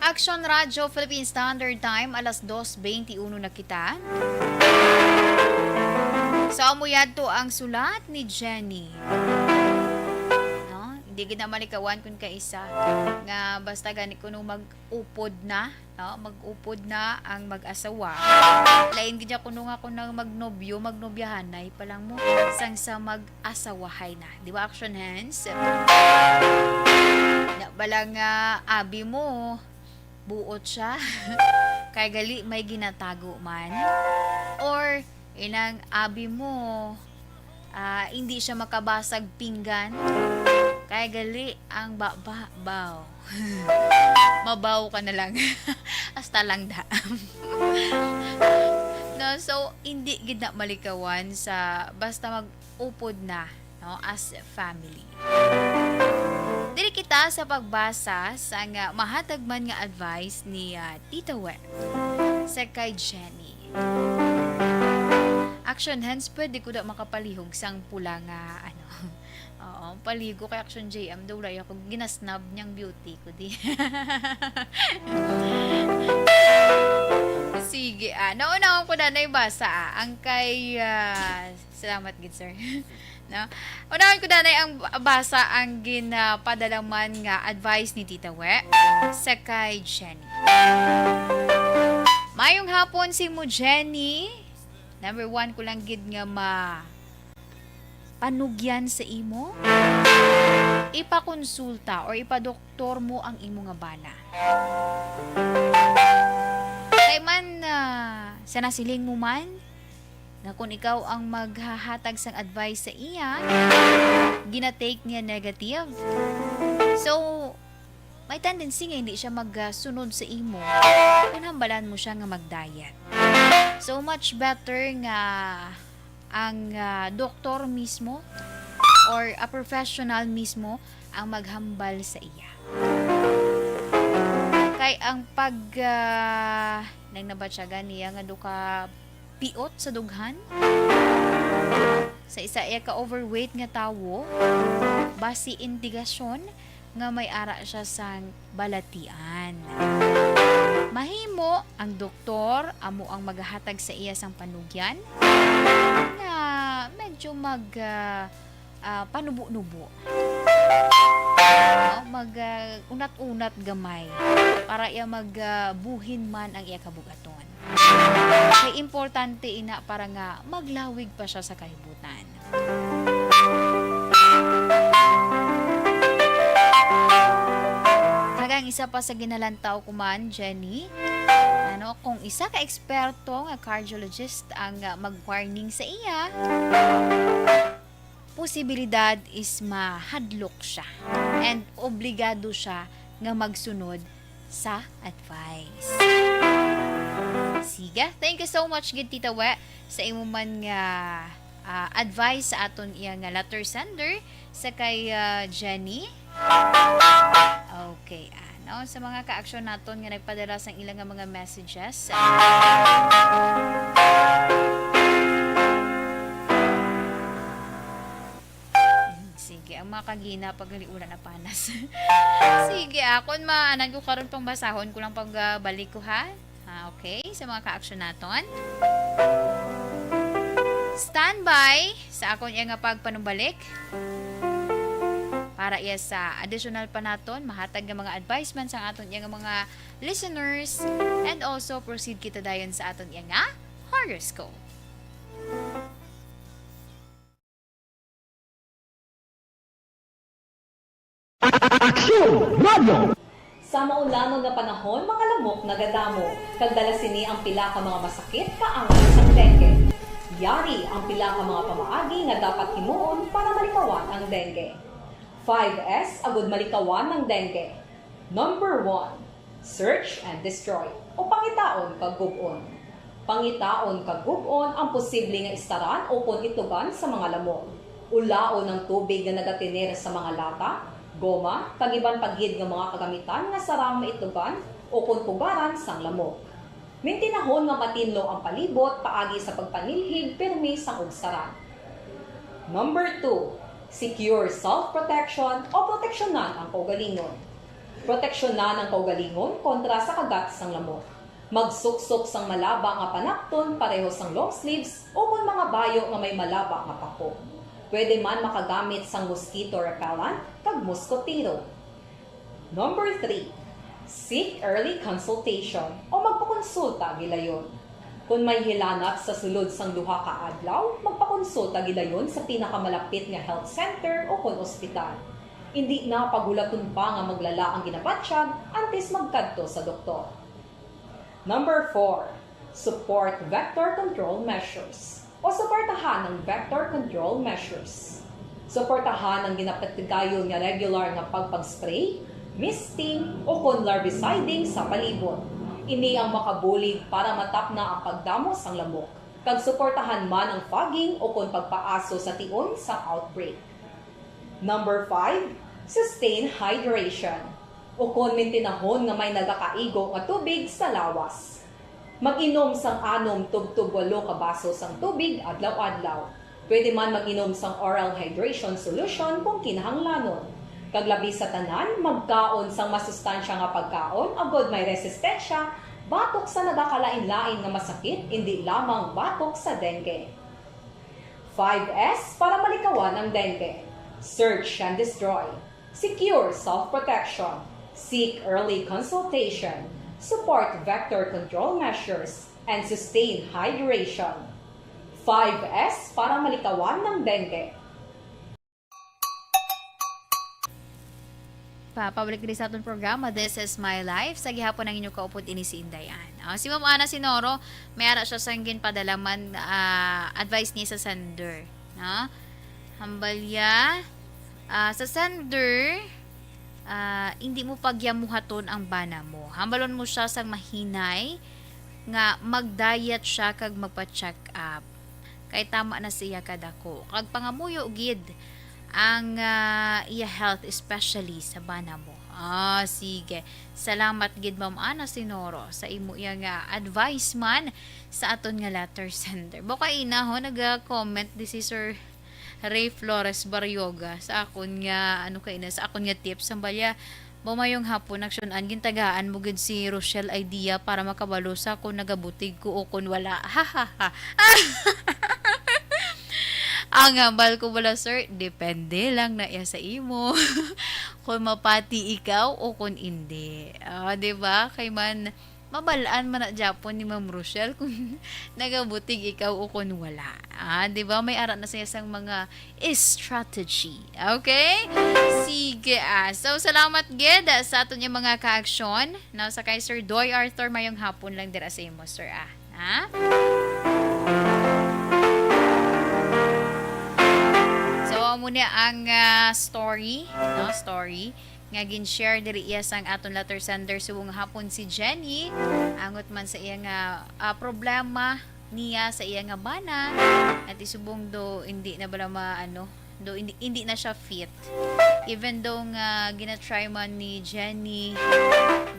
Action Radio Philippine Standard Time, alas dos twenty-uno na kita. So, amo yadto ang sulat ni Jenny. No? Hindi gid na malikawan kun kaisa nga basta gani kuno mag-upod na, no? Mag-upod na ang mag-asawa. Lain gid niya kuno nga kung nang magnobyo, magnobyahanay pa lang mo, sang sa mag-asawahay na. Di ba, Action Hands? Na bala nga abi mo, buot siya. Kay gali may ginatago man. Or, inang abi mo, ah, hindi siya makabasag pinggan. Kay gali ang baba, baw. Mabaw ka na lang. Hasta lang da. No, so, hindi gid na malikawan sa basta mag-upod na, no, as family. Diri kita sa pagbasa sang, ah, mahatag man nga advice ni, ah, Tita We sa kay Jenny. Action Hands, pwede ko da makapalihog sang pula nga, ano, oo, paligo kay Action J M, daw wala ako ginasnab niyang beauty ko di. Sige, ah, naunahon ko na na yung basa, ah. Ang kay, ah, salamat gid, sir. No? Unahon ko danay ang basa ang ginapadala man nga advice ni Tita We sa kay Jenny. Mayong hapon sa imo, Jenny. Number one ko lang gid nga ma-, panugyan sa imo, ipakonsulta or ipadoktor mo ang imo nga bana. Kay man, ah, sa nasiling mo man, nga kung ikaw ang maghahatag sang advice sa iya, ginatake niya negative. So, may tendency nga hindi siya magsunod sa imo kung hambalan mo siya nga mag-diet. So, much better nga ang, ah, doktor mismo or a professional mismo ang maghambal sa iya. Kay ang pag, ah, nang nabatyagan niya nga duka piot sa dughan sa isa iya ka overweight nga tawo, basi indikasyon nga may ara siya sang balatian. Mahimo ang doktor amo ang magahatag sa iya sang panugyan nga medyo mag, ah, ah, panubo-nubo. No? Mag, ah, unat-unat gamay para iya mag, ah, buhin man ang iya kabugaton. Kay importante ina para nga maglawig pa siya sa kalibutan. Kag ang isa pa sa ginalantaw ko man, Jenny, ano, kung isa ka eksperto nga cardiologist ang, ah, mag-warning sa iya, posibilidad is mahadlok siya and obligado siya nga magsunod sa advice. Sige, thank you so much gid, Tita We, sa imo man nga, ah, advice sa aton iya nga letter sender, sa kay, ah, Jenny. Okay, ano, sa mga ka-aksyon naton nga nagpadala sang ila nga mga messages. Mm, sige, ang mga kagina, pag uli, wala na panas. Sige, akon maanan ko karon, pang basahon ko lang pag, ah, balik ko, ha? Ah, okay, sa mga ka-aksyon naton. Standby sa akon iya nga pagpanumbalik para iya sa additional pa naton mahatag nga mga advice man sang aton iya nga mga listeners, and also proceed kita dayon sa aton iya nga horoscope. Aksyon Radio! Sa maulangon nga panahon, mga lamok nagadamo, kag dala sini ang pila ka mga masakit kaangay sang dengue. Yari ang pila ka mga pamaagi nga dapat himuon para malikawan ang dengue. Five S agud malikawan ang dengue. Number one, search and destroy, o pangitaon kag gub-on. Pangitaon kag gub-on ang posible nga istaran ukon itugan sa mga lamok. Ulaon ang tubig nga nagatener sa mga lata, goma, kag iban pa gid nga mga kagamitan nga sarang maitugan ukon pugaran sang lamok. Mintinahon nga matinlo ang palibot paagi sa pagpanilhig pirmi sang ugsaran. Number two, secure self-protection o proteksyonan ang kaugalingon. Proteksyonan ang kaugalingon kontra sa kagat sang lamok. Magsuksok sang malaba nga panakton pareho sang long sleeves ukon mga bayo nga may malaba nga pako. Pwede man makagamit sang mosquito repellent kag moskotero. Number three, seek early consultation o magpakonsulta gilayon. Kon may hilanat sa sulod sang duha ka adlaw, magpakonsulta gilayon sa pinakamalapit nga health center ukon ospital. Indi na paghulaton pa nga maglala ang ginabatyag antes magkadto sa doktor. Number four, support vector control measures o suportahan ang vector control measures. Suportahan ang ginapatigayon nga regular nga pagpag-spray, misting, ukon larviciding sa palibot. Ini ang makabulig para matapna ang pagdamo sang lamok, kag suportahan man ang fogging ukon pagpaaso sa tion sang outbreak. Number five, sustain hydration, ukon mintinahon nga may nagakaigo nga tubig sa lawas. Mag-inom sang anom tubtob walo ka baso sang tubig adlaw-adlaw. Pwede man mag-inom sang oral hydration solution kung kinahanglanon. Kag labi sa tanan, magkaon sang masustansya nga pagkaon agod may resistensya batok sa nagakalain-lain nga masakit, indi lamang batok sa dengue. Five S para malikawan ang dengue. Search and destroy. Secure self-protection. Seek early consultation. Support vector control measures. And sustain hydration. Five S para malikawan ang dengue. Pa, pabalik diri sa aton programa, This is My Life. Sa gihapon ang inyo kaupod ini si Inday Ann. Ah, si Ma'am Ana Sinoro, may ara siya sang ginpadala man, ah, advice niya sa sender, no? Hambal ya, ah, sa sender, ah, hindi mo pagyamuhaton ang bana mo. Hambalon mo siya sang mahinay nga mag-diet siya kag magpa-check up. Kay tama na siya kadako. Kag pangamuyo gid ang, ah, iya health, especially sa bana mo. Ah, sige. Salamat gid, Ma'am Ana Sinoro, sa imo iya nga advice man sa aton nga letter sender. Baka ina ho, naga-comment di si Sir Ray Flores Barrioga sa akon nga, ano kay na, sa akon nga tips. Ang balya, mamayong hapon, aksyon-an, gintagaan mo gid si Rochelle idea para makabalo sa kung nagabutig ko o kung wala. Ha, ha, ha. Ang hambal ko bala, sir, depende lang na iya sa imo. Kung mapati ikaw o kung indi. Ah, di ba? Kay man, mabalaan man na gyapon ni Ma'am Rochelle kung nagabutig ikaw o kung wala. Ah, di ba? May ara na siya sang mga strategy. Okay? Sige, ah. So, salamat gid, ah, sa aton yung mga kaaksyon. Now, sa kay Sir Doy Arthur, mayong hapon lang dira sa imo, sir, ah. Ha? So, amo ni ang, ah, story, no? Story nga gin-share diri iya sang aton letter sender subong hapon si Jenny, angot man sa iya nga, ah, problema niya sa iya nga bana, at isubong do hindi na bala ma-, ano, do hindi, hindi na siya fit. Even though nga ginatry man ni Jenny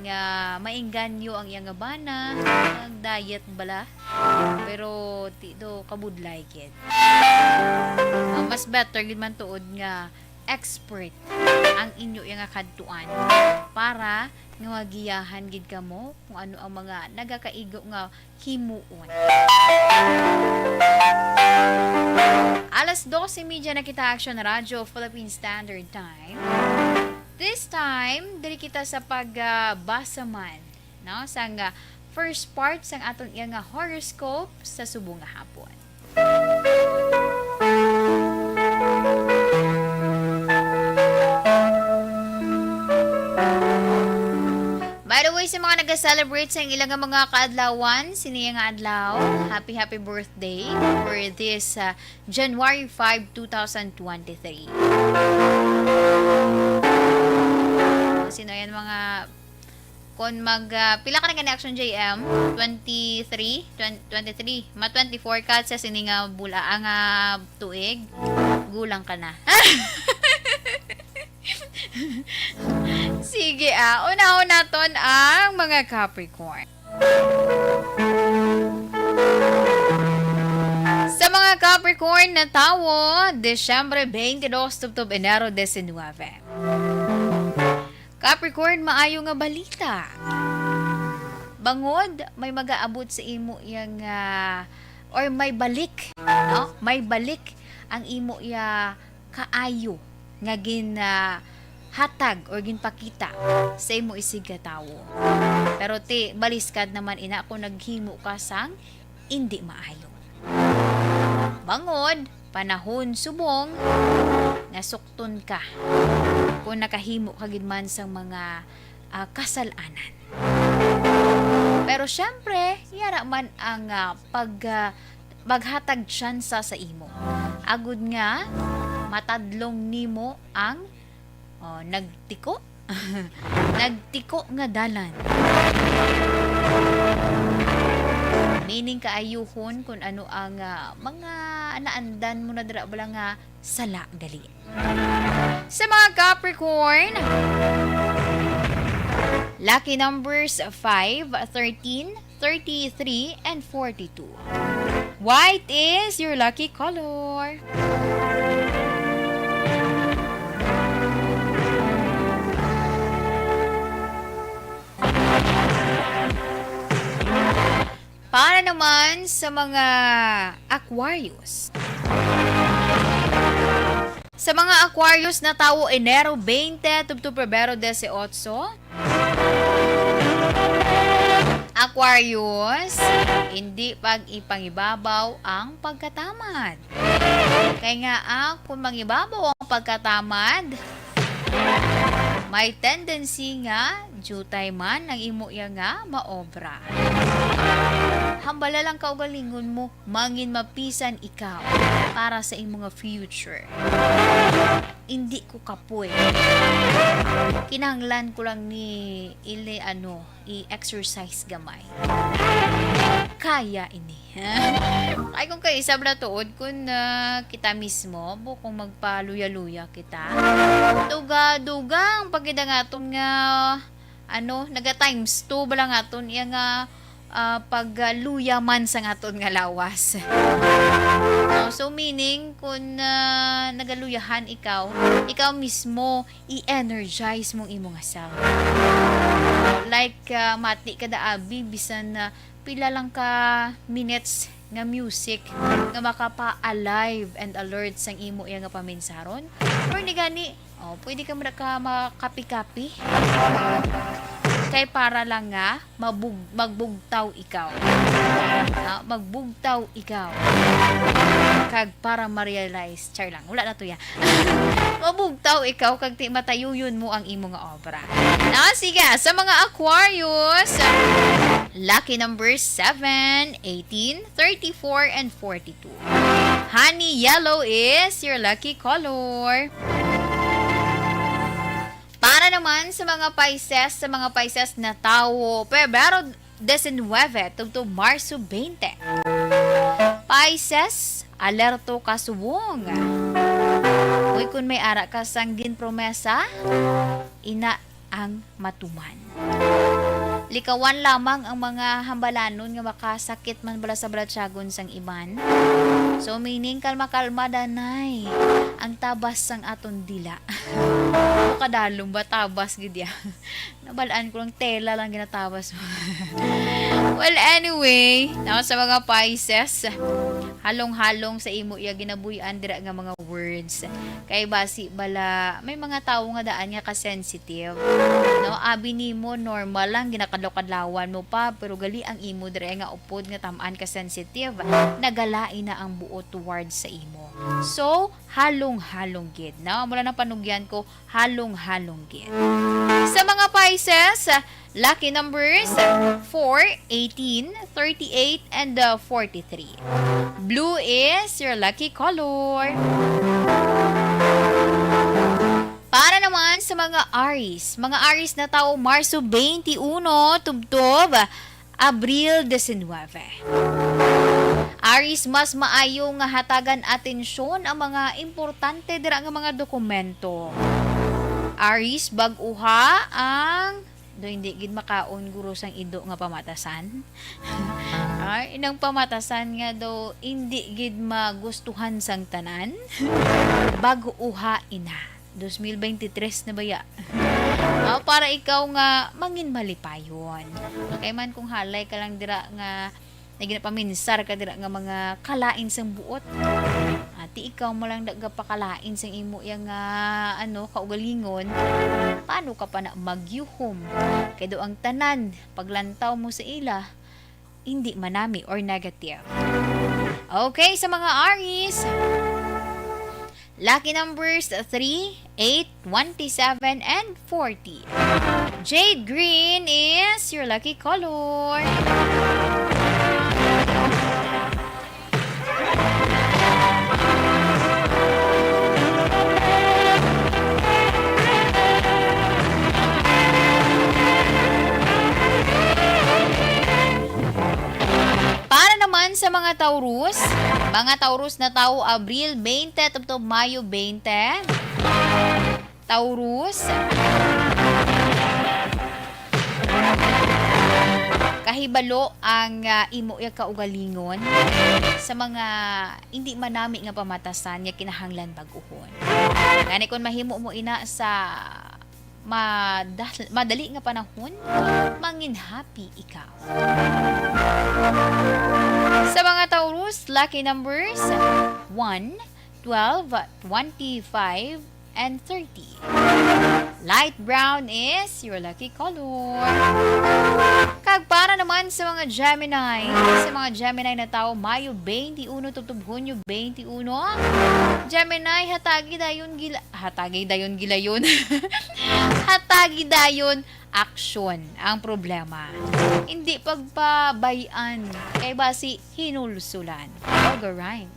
nga maingganyo ang iya nga bana, nag-diet bala, pero ti do kabudlay gid. Ah, mas better gid man tuod nga expert ang inyo iya nga kadtuan para nga magiyahan gid kamo kung ano ang mga nagakaigo nga himuon. Alas dose media na kita, Action Radio Philippine Standard Time. This time, diri kita sa pagbasa man, no, sang, ah, first part sang aton iya nga horoscope sa subong nga hapon. By the way, sa mga nag-celebrate sa ilang mga kaadlawan, sini nga adlaw, happy, happy birthday for this, uh, January five, two thousand twenty-three. Sino yan, mga, kung mag, ah, pila ka na gani, Action J M? Twenty-three? Twen-, twenty-three. Ma twenty-four ka sa sini nga bula-, ah, nga tuig. Gulang ka na. Sige, ah. Unahon naton ang mga Capricorn. Sa mga Capricorn na tawo, Disyembre twenty-two tubtob Enero diecinueve. Capricorn, maayo nga balita. Bangod may magaabot sa imo yang, ah, or may balik, no? May balik ang imo ya kaayo nga gin, ah, hatag or ginpakita sa imo isig ka tawo. Pero ti, baliskad naman ina kung naghimo ka sang indi maayo. Bangod, panahon subong nga sukton ka kung nakahimo ka gid man sang mga, ah, kasal-anan. Pero syempre, yara man ang, ah, pag, ah, maghatag tsansa sa imo. Agud nga matadlong nimo ang, oh, nagtiko? Nagtiko nga dalan. Meaning, kaayuhon kung ano ang, ah, mga naandan mo na dira bala nga sala gali. Sa mga Capricorn, lucky numbers five, thirteen, thirty-three, and forty-two. White is your lucky color. Para naman sa mga Aquarius. Sa mga Aquarius na tawo Enero twenty tubtob Pebrero dieciocho, Aquarius, hindi pag-ipangibabaw ang pagkatamad. Kay nga, ah, kung mangibabaw ang pagkatamad, may tendency nga jutay man ang imo iya nga maobra. Hambala lang kaugalingon mo, mangin mapisan ikaw para sa imo nga future. Hindi ko kapoy. Kinahanglan ko lang ni ili, ano, i-exercise gamay. Kaya ini. Ay, kung kay isab na tuod, kung, ah, kita mismo, bu-, kung magpaluya-luya kita, duga-dugang pagkita nga aton nga, ano, naga times two bala nga aton iya nga, ah, pagluya man sa nga aton nga lawas. No, so meaning, kung, ah, nagaluyahan ikaw, ikaw mismo i-energize mong imo nga self. Like, ah, mati ka da abi, bisan na pila lang ka minutes nga music nga makapa-alive and alert sang imo iya nga paminsaron. Or ni gani, oh, pwede ka maka-, makapi-kapi kay para lang nga mabug-, magbugtaw ikaw. Ah, magbugtaw ikaw. Kag para ma-realize, char lang, wala na to ya. Mabugtaw ikaw kag ti matayuyon mo ang imo nga obra. Na, sige, sa mga Aquarius, lucky number seven, eighteen, thirty-four, and forty-two. Honey yellow is your lucky color. Para naman sa mga Pisces, sa mga Pisces na tawo, Pebrero diecinuebe tubtob Marso twenty. Pisces, alerto ka subong. Uy, kun may ara ka sang ginpromesa, ina ang matuman. Likawan lamang ang mga hambalanon nga makasakit man bala sa balatyagon sang iban. So, meaning, kalma-kalma, danay ang tabas sang aton dila. O kadalom ba, tabas gid ya? Nabal-an ko lang, tela lang ginatabas mo. Well, anyway, now sa mga Pisces, halong-halong sa imo iya ginabuy-an dira nga mga words. Kay basi bala, may mga tawo nga daan nga ka-sensitive. No, abi nimo, normal lang, ginakadlaw-kadlawan mo pa, pero gali ang imo dira nga upod nga tam-an ka-sensitive, nagalain na ang buot towards sa imo. So, halong-halong gid, no? Mula nang panugyan ko, halong-halong gid. Sa mga Pisces, lucky numbers, four, eighteen, thirty-eight, and, uh, forty-three. Blue is your lucky color. Para naman sa mga Aries, mga Aries na tawo Marso twenty-one tubtob Abril diecinuebe. Aries, mas maayo nga hatagan atensyon ang mga importante dira nga mga dokumento. Aries, bag-uha ang, do hindi gid makaon guro sang ido nga pamatasan. Ay, inang pamatasan nga do hindi gid magustuhan sang tanan. Bag-uha ina. Dos mil beintitres na baya. Ah, para ikaw nga mangin malipayon. Kay man kung halay ka lang dira nga naginapaminsar ka dira nga mga kalain sang buot. Ati ikaw mo lang nagapakalain sang imo iya nga, ano, kaugalingon. Paano ka pa na magyuhom? Kay do ang tanan, paglantaw mo sa ila, hindi manami or negative. Okay, sa mga Aries, lucky numbers three, eight, twenty-seven, and forty. Jade green is your lucky color. Para naman sa mga Taurus, mga Taurus na tawo Abril twenty tubtob Mayo twenty. Taurus, kahibalo ang, ah, imo iya kaugalingon sa mga hindi manami nga pamatasan nga kinahanglan bag-uhon. Gani, kon mahimo mo ina sa madah-, madali nga panahon, mangin happy ikaw. Sa mga Taurus, lucky numbers, one, twelve, twenty-five, and thirty. Light brown is your lucky color. Kag para naman sa mga Gemini, sa mga Gemini na tawo, Mayo twenty-one tubtob Hunyo twenty-one. Gemini, hatagi dayon gila-, hatagi dayon gilayon. Hatagi dayon aksyon ang problema. Hindi pagpabay-an, kay basi hinulsulan. Ogarine.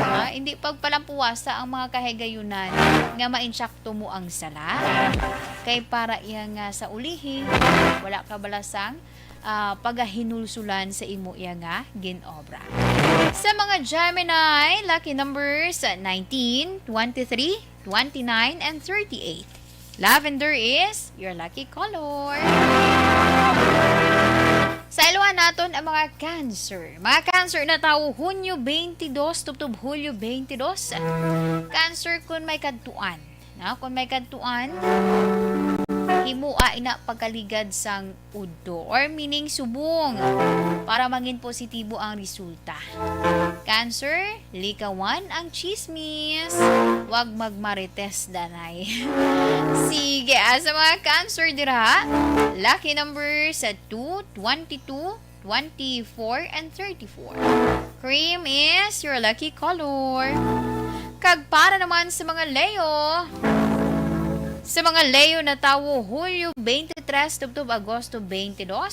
Ah, hindi pagpalampuwasa ang mga kahigayunan nga maintsakto mo ang sala. Kay para iya nga sa ulihi, wala ka bala sang, ah, pagahinulsulan sa imo iya nga gin-obra. Sa mga Gemini, lucky numbers, nineteen, twenty-three, twenty-nine, and thirty-eight. Lavender is your lucky color. Sa iluhan naton ang mga Cancer. Mga Cancer na tawo, Hunyo twenty-two tubtob Hulyo twenty-two. Cancer, kun may kadtuan, na, kun may kadtuan, Himoa ina pagkaligad sang udto, or meaning subong, para mangin positibo ang resulta. Cancer, likawan ang chismis. Wag magmarites, danay. Sige, ah, sa mga Cancer dira, lucky number sa two, twenty-two, twenty-four, and thirty-four. Cream is your lucky color. Kag para naman sa mga Leo, sa mga Leo na tawo Hulyo twenty-three tubtob Agosto twenty-two,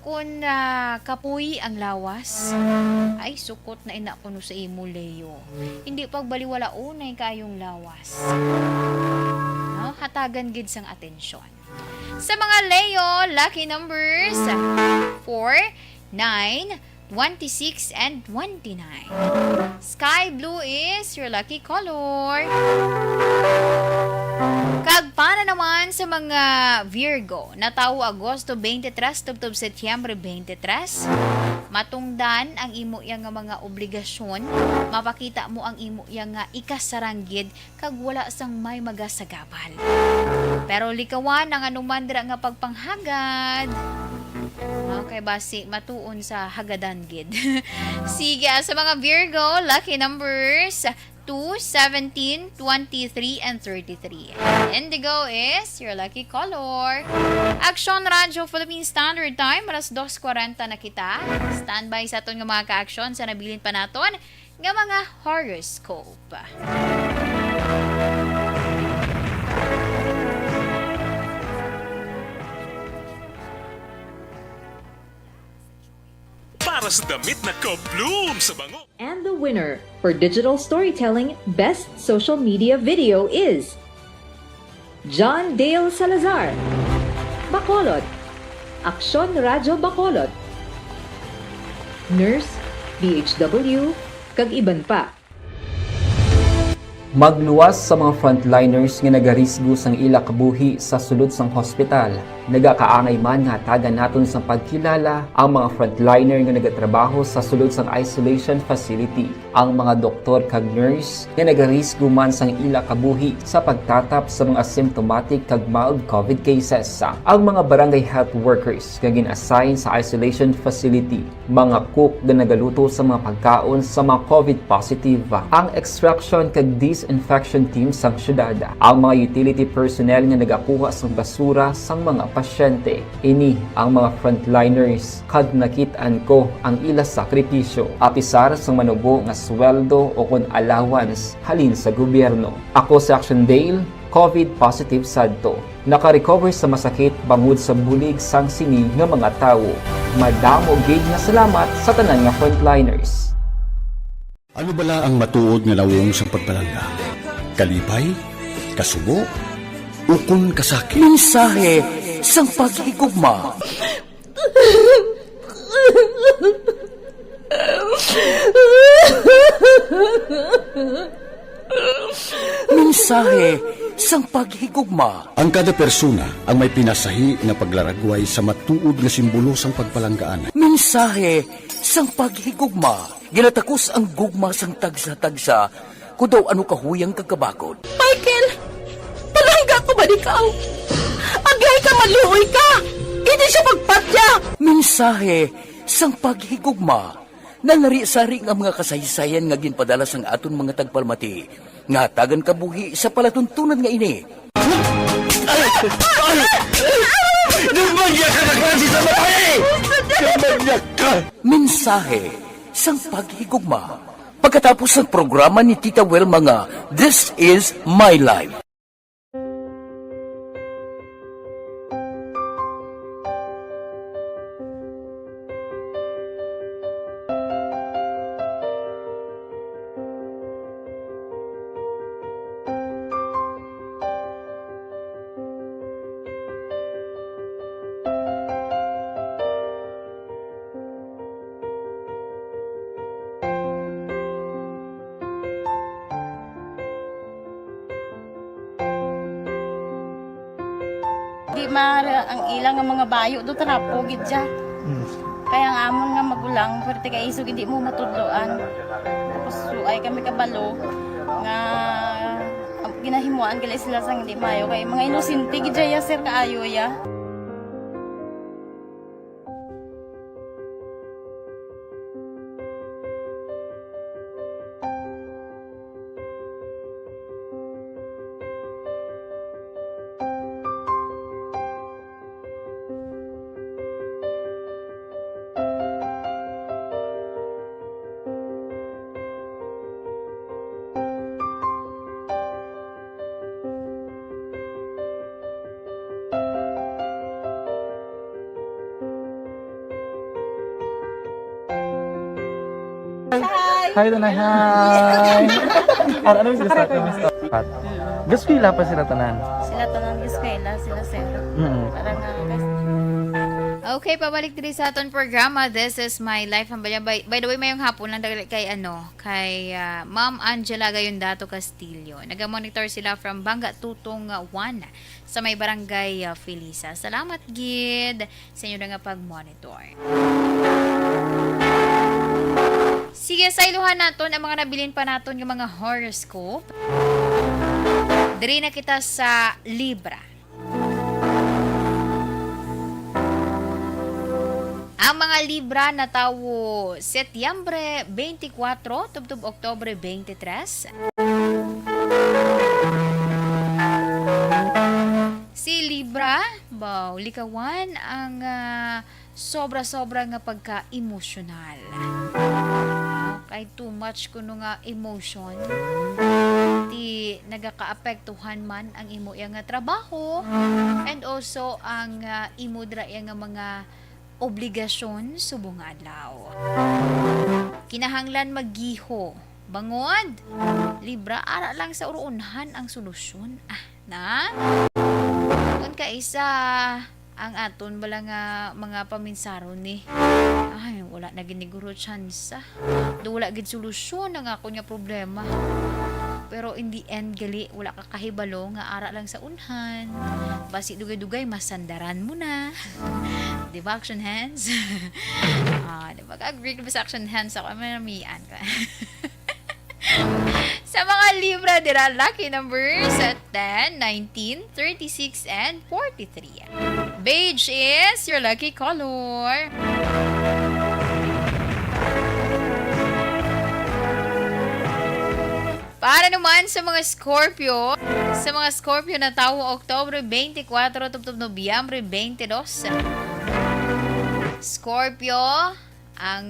kun, ah, kapuy ang lawas, ay, sukot na ina kuno sa imo, Leo. Hindi pagbaliwala, unay kayong lawas. No? Hatagan gid sang atensyon. Sa mga Leo, lucky numbers, four, nine, twenty-six, and twenty-nine. Sky blue is your lucky color. Kag para naman sa mga Virgo, na tawo Agosto twenty-three tubtob Setyembre twenty-three, matungdan ang imo iya nga mga obligasyon, mapakita mo ang imo iya nga ikasaranggid, kag wala sang may magasagabal. Pero likawan ang anuman dira nga pagpanghagad. Okay, basi matuon sa hagadan gid. Sige, ah, sa mga Virgo, lucky numbers, two, seventeen, twenty-three, and thirty-three. Indigo is your lucky color. Aksyon Radyo Philippine Standard Time, alas dos kwarenta na kita. Standby sa aton nga mga kaaksyon sa nabilin pa naton nga mga horoscope. Para sa damit na ka-bloom sa bango. And the winner for digital storytelling best social media video is John Dale Salazar, Bacolod, Aksyon Radyo Bacolod, Nurse, D H W, kag iban pa. Magluwas sa mga frontliners nga nagarisgo sang ila kabuhi sa sulod sang hospital. Nagakaangay man nga hatagan naton sang pagkilala ang mga frontliner nga nagatrabaho sa sulod sang isolation facility, ang mga doktor kag nurse nga nagarisgo man sang ila kabuhi sa pagtatap sa mga asymptomatic kag mild covid cases, ang mga barangay health workers nga gin-assign sa isolation facility, mga cook nga nagaluto sa mga pagkaon sa mga covid positive, ang extraction kag disinfection team sang syudad, ang mga utility personnel nga nagakuha sang basura sang mga pasyente. Ini ang mga frontliners, kag nakit-an ko ang ila sakripisyo, apisar sang manubo nga sweldo o kon allowance halin sa gobyerno. Ako si Action Dale, covid positive sadto. Naka-recover sa masakit bangod sa bulig sang sini nga mga tawo. Madamo gid nga salamat sa tanan nga frontliners. Ano bala ang matuod nga nawong sang pagpalangga? Kalipay? Kasubo? Ukon kasakit? Mensahe sang paghigugma. Mensahe sang paghigugma. Ang kada persona ang may pinasahi nga paglaragway sa matuod nga simbolo sang pagpalanggaan. Mensahe sang paghigugma. Ginatakos ang gugma sang tagsa-tagsa, kun daw ano kahuyang kag kabakod. Michael, palangga ko ba ikaw? Agay ka, maluoy ka! Hindi siya pagpatya! Mensahe sang paghigugma. Nalari-sari nga mga kasaysayan nga ginpadala sang aton mga tagpalamati, nga hatagan kabuhi sa palatuntunan nga ini. Ay! Ay! Ay! Demonyakon ka na klase sa babae! Demonyakon ka! Mensahe sang paghigugma. Pagkatapos ng programa ni Tita Wilma nga, This Is My Life. Di mara ang ila nga mga bayo do, trapo gid siya. Mm. Kaya ang amon nga magulang, pwerte kay isog hindi mo matudloan. Tapos suay kami kabalo nga, um, Ginahimuan gali sila sang di maayo kay mga inosente gid dya, sir, kaayo ya. Hi! Hi, Tanay. Hi! Ano, ano sila sa akin? Gas-eskwela pa sila tanan. Sila tanan, gas-eskwela, sila, sir. Mm. Parang, ah, gas- Okay, pabalik diri sa aton programa, This Is My Life. Ang balya, by, by the way, mayong hapon lang dali kay, ano, kay, ah, Ma'am Angela Gayondato Castillo. Naga-monitor sila from Banga Tutong, ah, one sa may barangay, ah, Felisa. Salamat gid sa inyo na nga pag-monitor. Sige, sayluhan naton ang mga nabilin pa naton nga mga horoscope. Diri na kita sa Libra. Ang mga Libra natawo Setyembre twenty-four tubtob Oktubre twenty-three. Si Libra, baw, likawan ang, ah, sobra-sobra nga pagka-emosyonal. Kay too much kuno nga emotion, ti nagakaapektuhan man ang imo iya nga trabaho, and also ang, ah, imo dira iya nga mga obligasyon subong nga adlaw. Kinahanglan maggiho, bangod Libra, ara lang sa uruunhan ang solusyon. Ah, na? Kung kaisa ang aton bala nga mga paminsaron ni, ay, wala na gid ni guro tsansa. Do wala gid solusyon ang akon nga problema. Pero in the end, gali, wala ka kahibalo nga ara lang sa unhan. Basi dugay-dugay, masandaran mo na. Di ba, action hands? Ah, di ba, ka-agree ka ba sa action hands? Ako, manamian ka. Sa mga Libra dira, lucky numbers, ten, nineteen, thirty-six, and forty-three. Beige is your lucky color. Para naman sa mga Scorpio, sa mga Scorpio natawo Oktubre twenty-four tubtob Nobyembre twenty-two. Scorpio, ang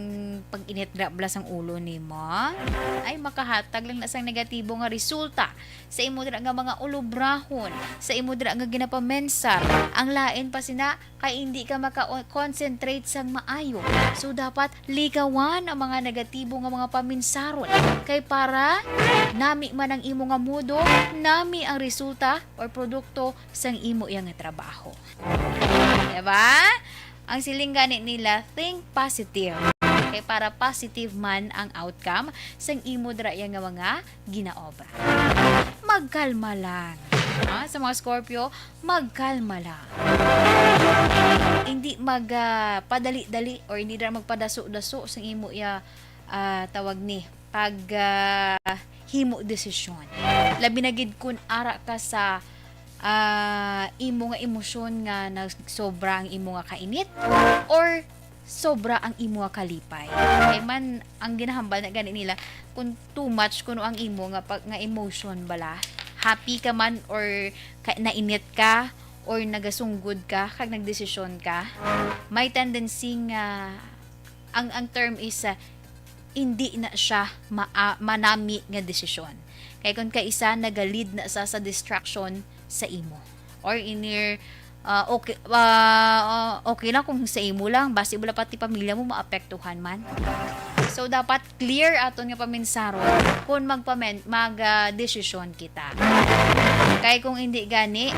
pag-init dira bala sang ulo nimo ay makahatag lang na sang negatibo nga resulta sa imo dira nga mga ulobrahon, sa imo dira nga ginapamensar. Ang lain pa sina kay hindi ka maka-concentrate sang maayo. So, dapat likawan ang mga negatibo nga mga paminsaron. Kay para nami man ang imo nga mudo, nami ang resulta or produkto sang imo iya nga trabaho. Diba? Ang siling gani nila, think positive. Kay para positive man ang outcome sang imo dira iya nga mga ginaobra. Magkalma lang. Ha? Sa mga Scorpio, magkalma lang. Hindi mag, ah, padali-dali or hindi na magpadaso-daso sa imo iya, ah, tawag ni, pag, ah, himo desisyon. Labi na gid kun ara ka sa, ah, imo nga emosyon nga nagsobra ang imo nga kainit or sobra ang imo nga kalipay. Kay man, ang ginahambal na gani nila, kung too much kuno ang imo nga pag, nga emotion bala, happy ka man or ka, nainit ka or nagasunggod ka kag nagdesisyon ka, may tendency nga ang, ang term is, ah, hindi na siya ma-, ah, manami nga desisyon. Kay kung kaisa, naga-lead na sa, sa destruction sa imo. Or inir, ah, okay, ah, ah, okay lang kung sa imo lang, basi wala pati pamilya mo maapektuhan man. So, dapat clear aton nga paminsaron kung magpamen-, mag, ah, desisyon kita. Kay kung hindi gani,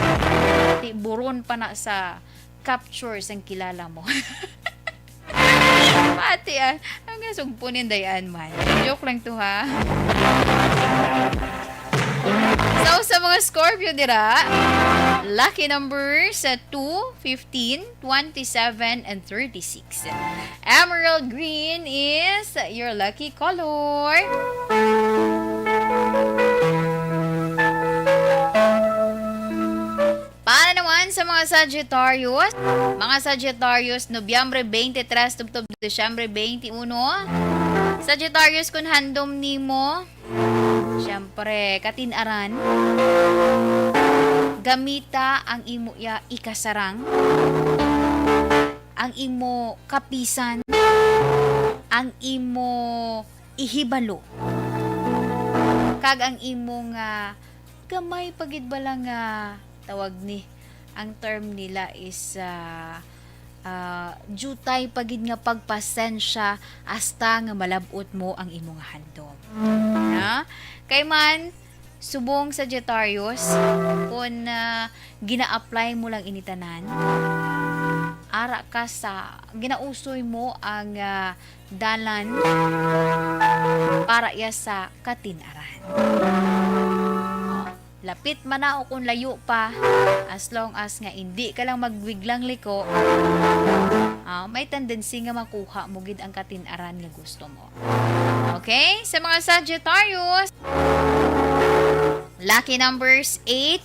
ti buron pa na sa capture sang kilala mo. Pati, ah, ang sugpo ni Dayan man. Joke lang to, ha? So, sa mga Scorpio dira, lucky numbers sa two, fifteen, twenty-seven, and thirty-six. Emerald green is your lucky color. Sagittarius, mga Sagittarius, Nobyembre twenty-three tubtob Disyembre twenty-one. Sagittarius, kung handom nimo, syempre, katin-aran, gamita ang imo ya-, ikasarang, ang imo kapisan, ang imo ihibalo, kag ang imo nga gamay pa gid bala nga tawag ni, ang term nila is, ah, ah, jutay pa gid nga pagpasensya hasta nga malab-ot mo ang imo nga handom. Na? Kay man, subong Sagittarius, kung, ah, gina-apply mo lang ini tanan, ara ka sa, ginausoy mo ang, ah, dalan para iya sa katin-aran. Lapit man na o kung layo pa, as long as nga hindi ka lang magbiglang liko, ah, may tendency nga makuha mo gid ang katin-aran nga gusto mo. Okay? Sa mga Sagittarius, lucky numbers eight,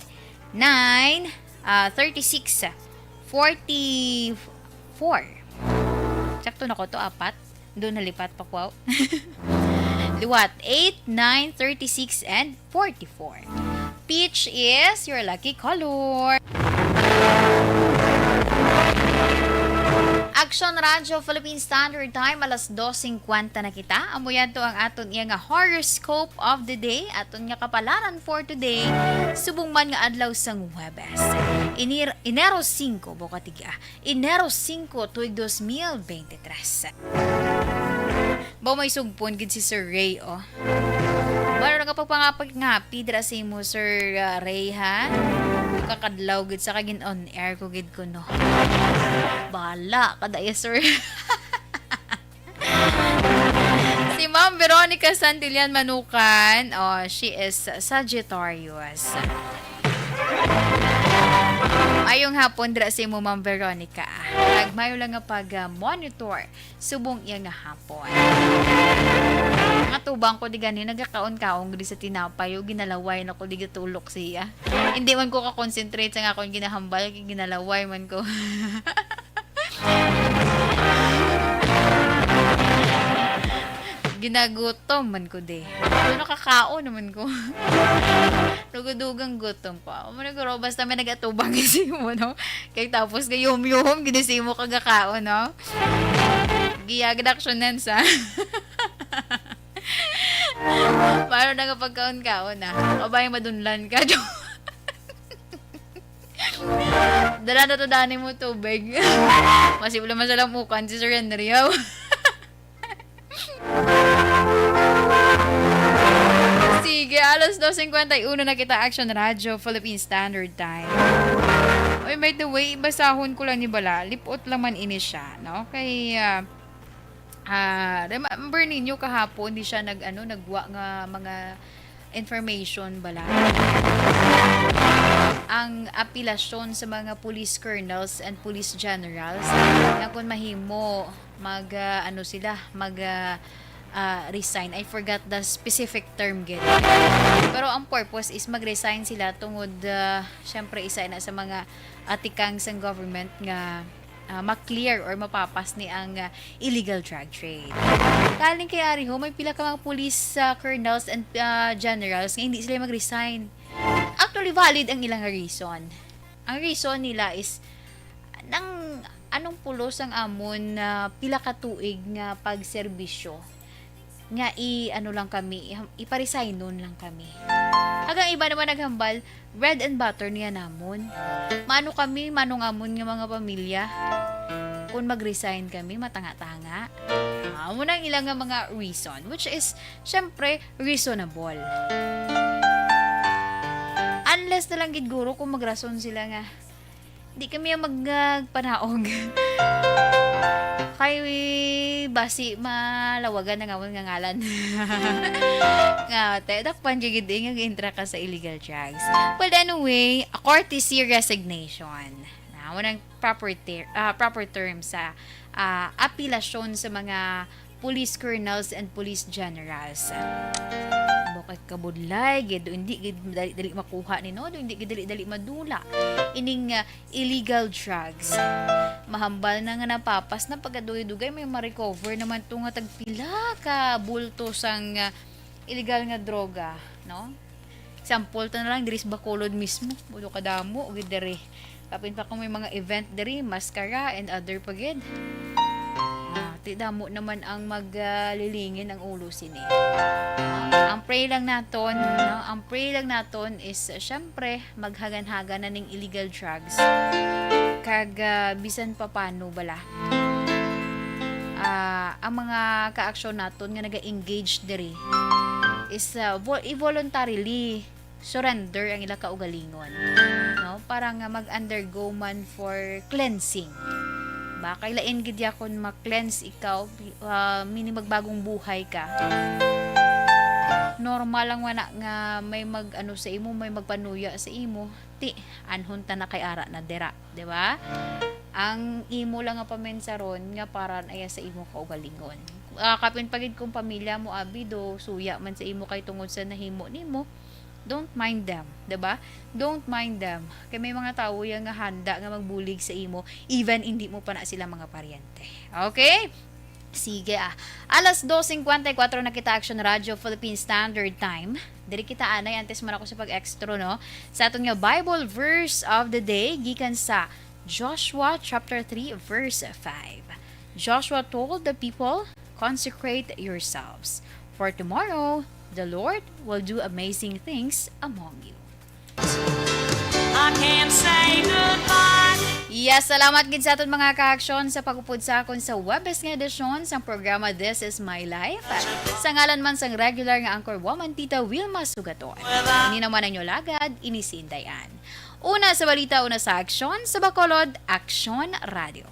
nine, ah, thirty-six, forty-four. Sakto na ko to, apat. Doon nalipat pa, wow. Liwat, eight, nine, thirty-six, and forty-four. Peach is your lucky color. Action Radio Philippine Standard Time, alas dos singkwenta na kita. Amo yan to ang aton iya nga horoscope of the day. Aton nga kapalaran for today, subong man nga adlaw sang Huwebes. Iner-, Enero singko, buka tiga. Enero singko, tuig dos mil bente tres. Ba may sugpon gid si Sir Ray, oh. Baro na kapag pangapag nga, pidra sa imo, Sir, ah, Ray, ha? Kakadlaw gid sa kagin on air ko gid ko, no. Bala, kada iya, Sir. Si Ma'am Veronica Santillan Manukan, oh, she is Sagittarius. Ayong hapon dira sa imo, Ma'am Veronica. Kag mayo lang nga pag-monitor subong iya nga hapon. Ang atubang ko di gani nagakaon-kaon gid sa tinapay, o ginalaway na ko di gatulok siya. Hindi man ko ka-concentrate sa nga akong ginahambal, kay ginalaway man ko. Ginagutom man ko, di. Ano, nakakaon naman ko. Dugudugang gutom pa. Amo na guro, basta may nagatubang sa imo, no? Kay tapos gayom-yom, gid sa imo kagakaon, no? Giyagad aksyonan sa. Paano na nga pagkaon-kaon, ah? Kabay madunlan ka, jo. Dala na to, dani mo tubig. Masibla man sa lamukan si Sir Henry, oh. Sige, alas dos cincuenta y uno na kita, Action Radio, Philippine Standard Time. Oy, by the way, basahon ko lang ni bala, lipot lang man ini siya, no? Kay, ah, ah, remember ninyo kahapon, di siya nag, ano, nagwa nga mga information bala. Ang apelasyon sa mga police colonels and police generals, nga kung mahimo, mag, ah, ano sila, mag, ah, ah, resign. I forgot the specific term gid. Pero ang purpose is mag-resign sila tungod, ah, syempre, isa na sa mga atikang sang government nga, ah, ma-clear or mapapas ni ang, ah, illegal drug trade. Kaling kay ari ho, may pila ka mga police, ah, colonels and, ah, generals nga hindi sila mag-resign. Actually, valid ang ilang reason. Ang reason nila is, nang anong pulos ang amon na pila ka tuig nga pagserbisyo nga i-, ano lang kami, i-, iparesignon lang kami. Hagang iba naman naghambal, bread and butter niya namon. Mano kami, manong amon nga mga pamilya. Kung mag-resign kami, matanga-tanga. Amo na ang ilang nga mga reason, which is, syempre, reasonable. Unless na lang gid guro kung magrason sila nga, "Di kami ang magpanaog." Kay basi malawagan na nga amon nga ngalan. Nga, te, dakpan jud gid nga intra ka sa illegal drugs. Well, anyway, a courtesy resignation. Na, amo nang proper ter-, ah, proper term sa, ah, apelasyon sa mga police colonels and police generals. Bukod kabudlay gid, do hindi gid dali-dali makuha ni, no? Do hindi gid dali-dali madula ining, ah, illegal drugs. Mahambal na nga napapas na, pagkadugay-dugay may ma-recover naman to nga tagpila ka bulto sang, ah, illegal nga droga, no? Example ta na lang diri sa Bacolod mismo, bulo kadamo gid diri. Kapin pa kung may mga event diri, maskara and other pa gid. Ah, ti damo naman ang maglilingin ang ulo sini. Ang pray lang naton, no? Ang pray lang naton is, uh, syempre, maghagan-hagan na ning illegal drugs. Kag, ah, bisan pa paano bala, ah, ang mga kaaksyon naton nga naga-engage diri is, ah, vo-, i-voluntarily surrender ang ila kaugalingon, no? Para nga mag-undergo man for cleansing. Ba, kay lain gid ya kon ma-cleanse ikaw, ah, meaning magbagong buhay ka. Normal lang wala nga may mag-ano sa imo, may magpanuya sa imo. Ti, anhon ta na kay ara na dira, di ba? Ang imo lang nga pamensaron nga para na iya sa imo kaugalingon. Ah, kapin pa gid kung pamilya mo, abi, do suya man sa imo kay tungod sa nahimo nimo, don't mind them, di ba? Don't mind them. Kay may mga tawo ya nga handa nga magbulig sa imo, even hindi mo pa na sila mga paryente. Okay? Sige, ah. Alas dos cincuenta y cuatro na kita, Action Radio Philippine Standard Time. Diri kita anay, antes man ako sa pag-extra, no? Sa aton nga Bible verse of the day, gikan sa Joshua chapter three, verse five. Joshua told the people, "Consecrate yourselves, for tomorrow the Lord will do amazing things among you." I can't say goodbye. Yes, salamat gid sa aton mga kaaksyon sa pag-upod sa akon sa Webes nga edisyon sang programa This Is My Life. Sa ngalan man sang regular nga anchor woman, Tita Wilma Sugaton. Ini naman ang inyo lagad, ini si Inday Ann. Una sa balita, una sa aksyon, sa Bacolod, Aksyon Radio.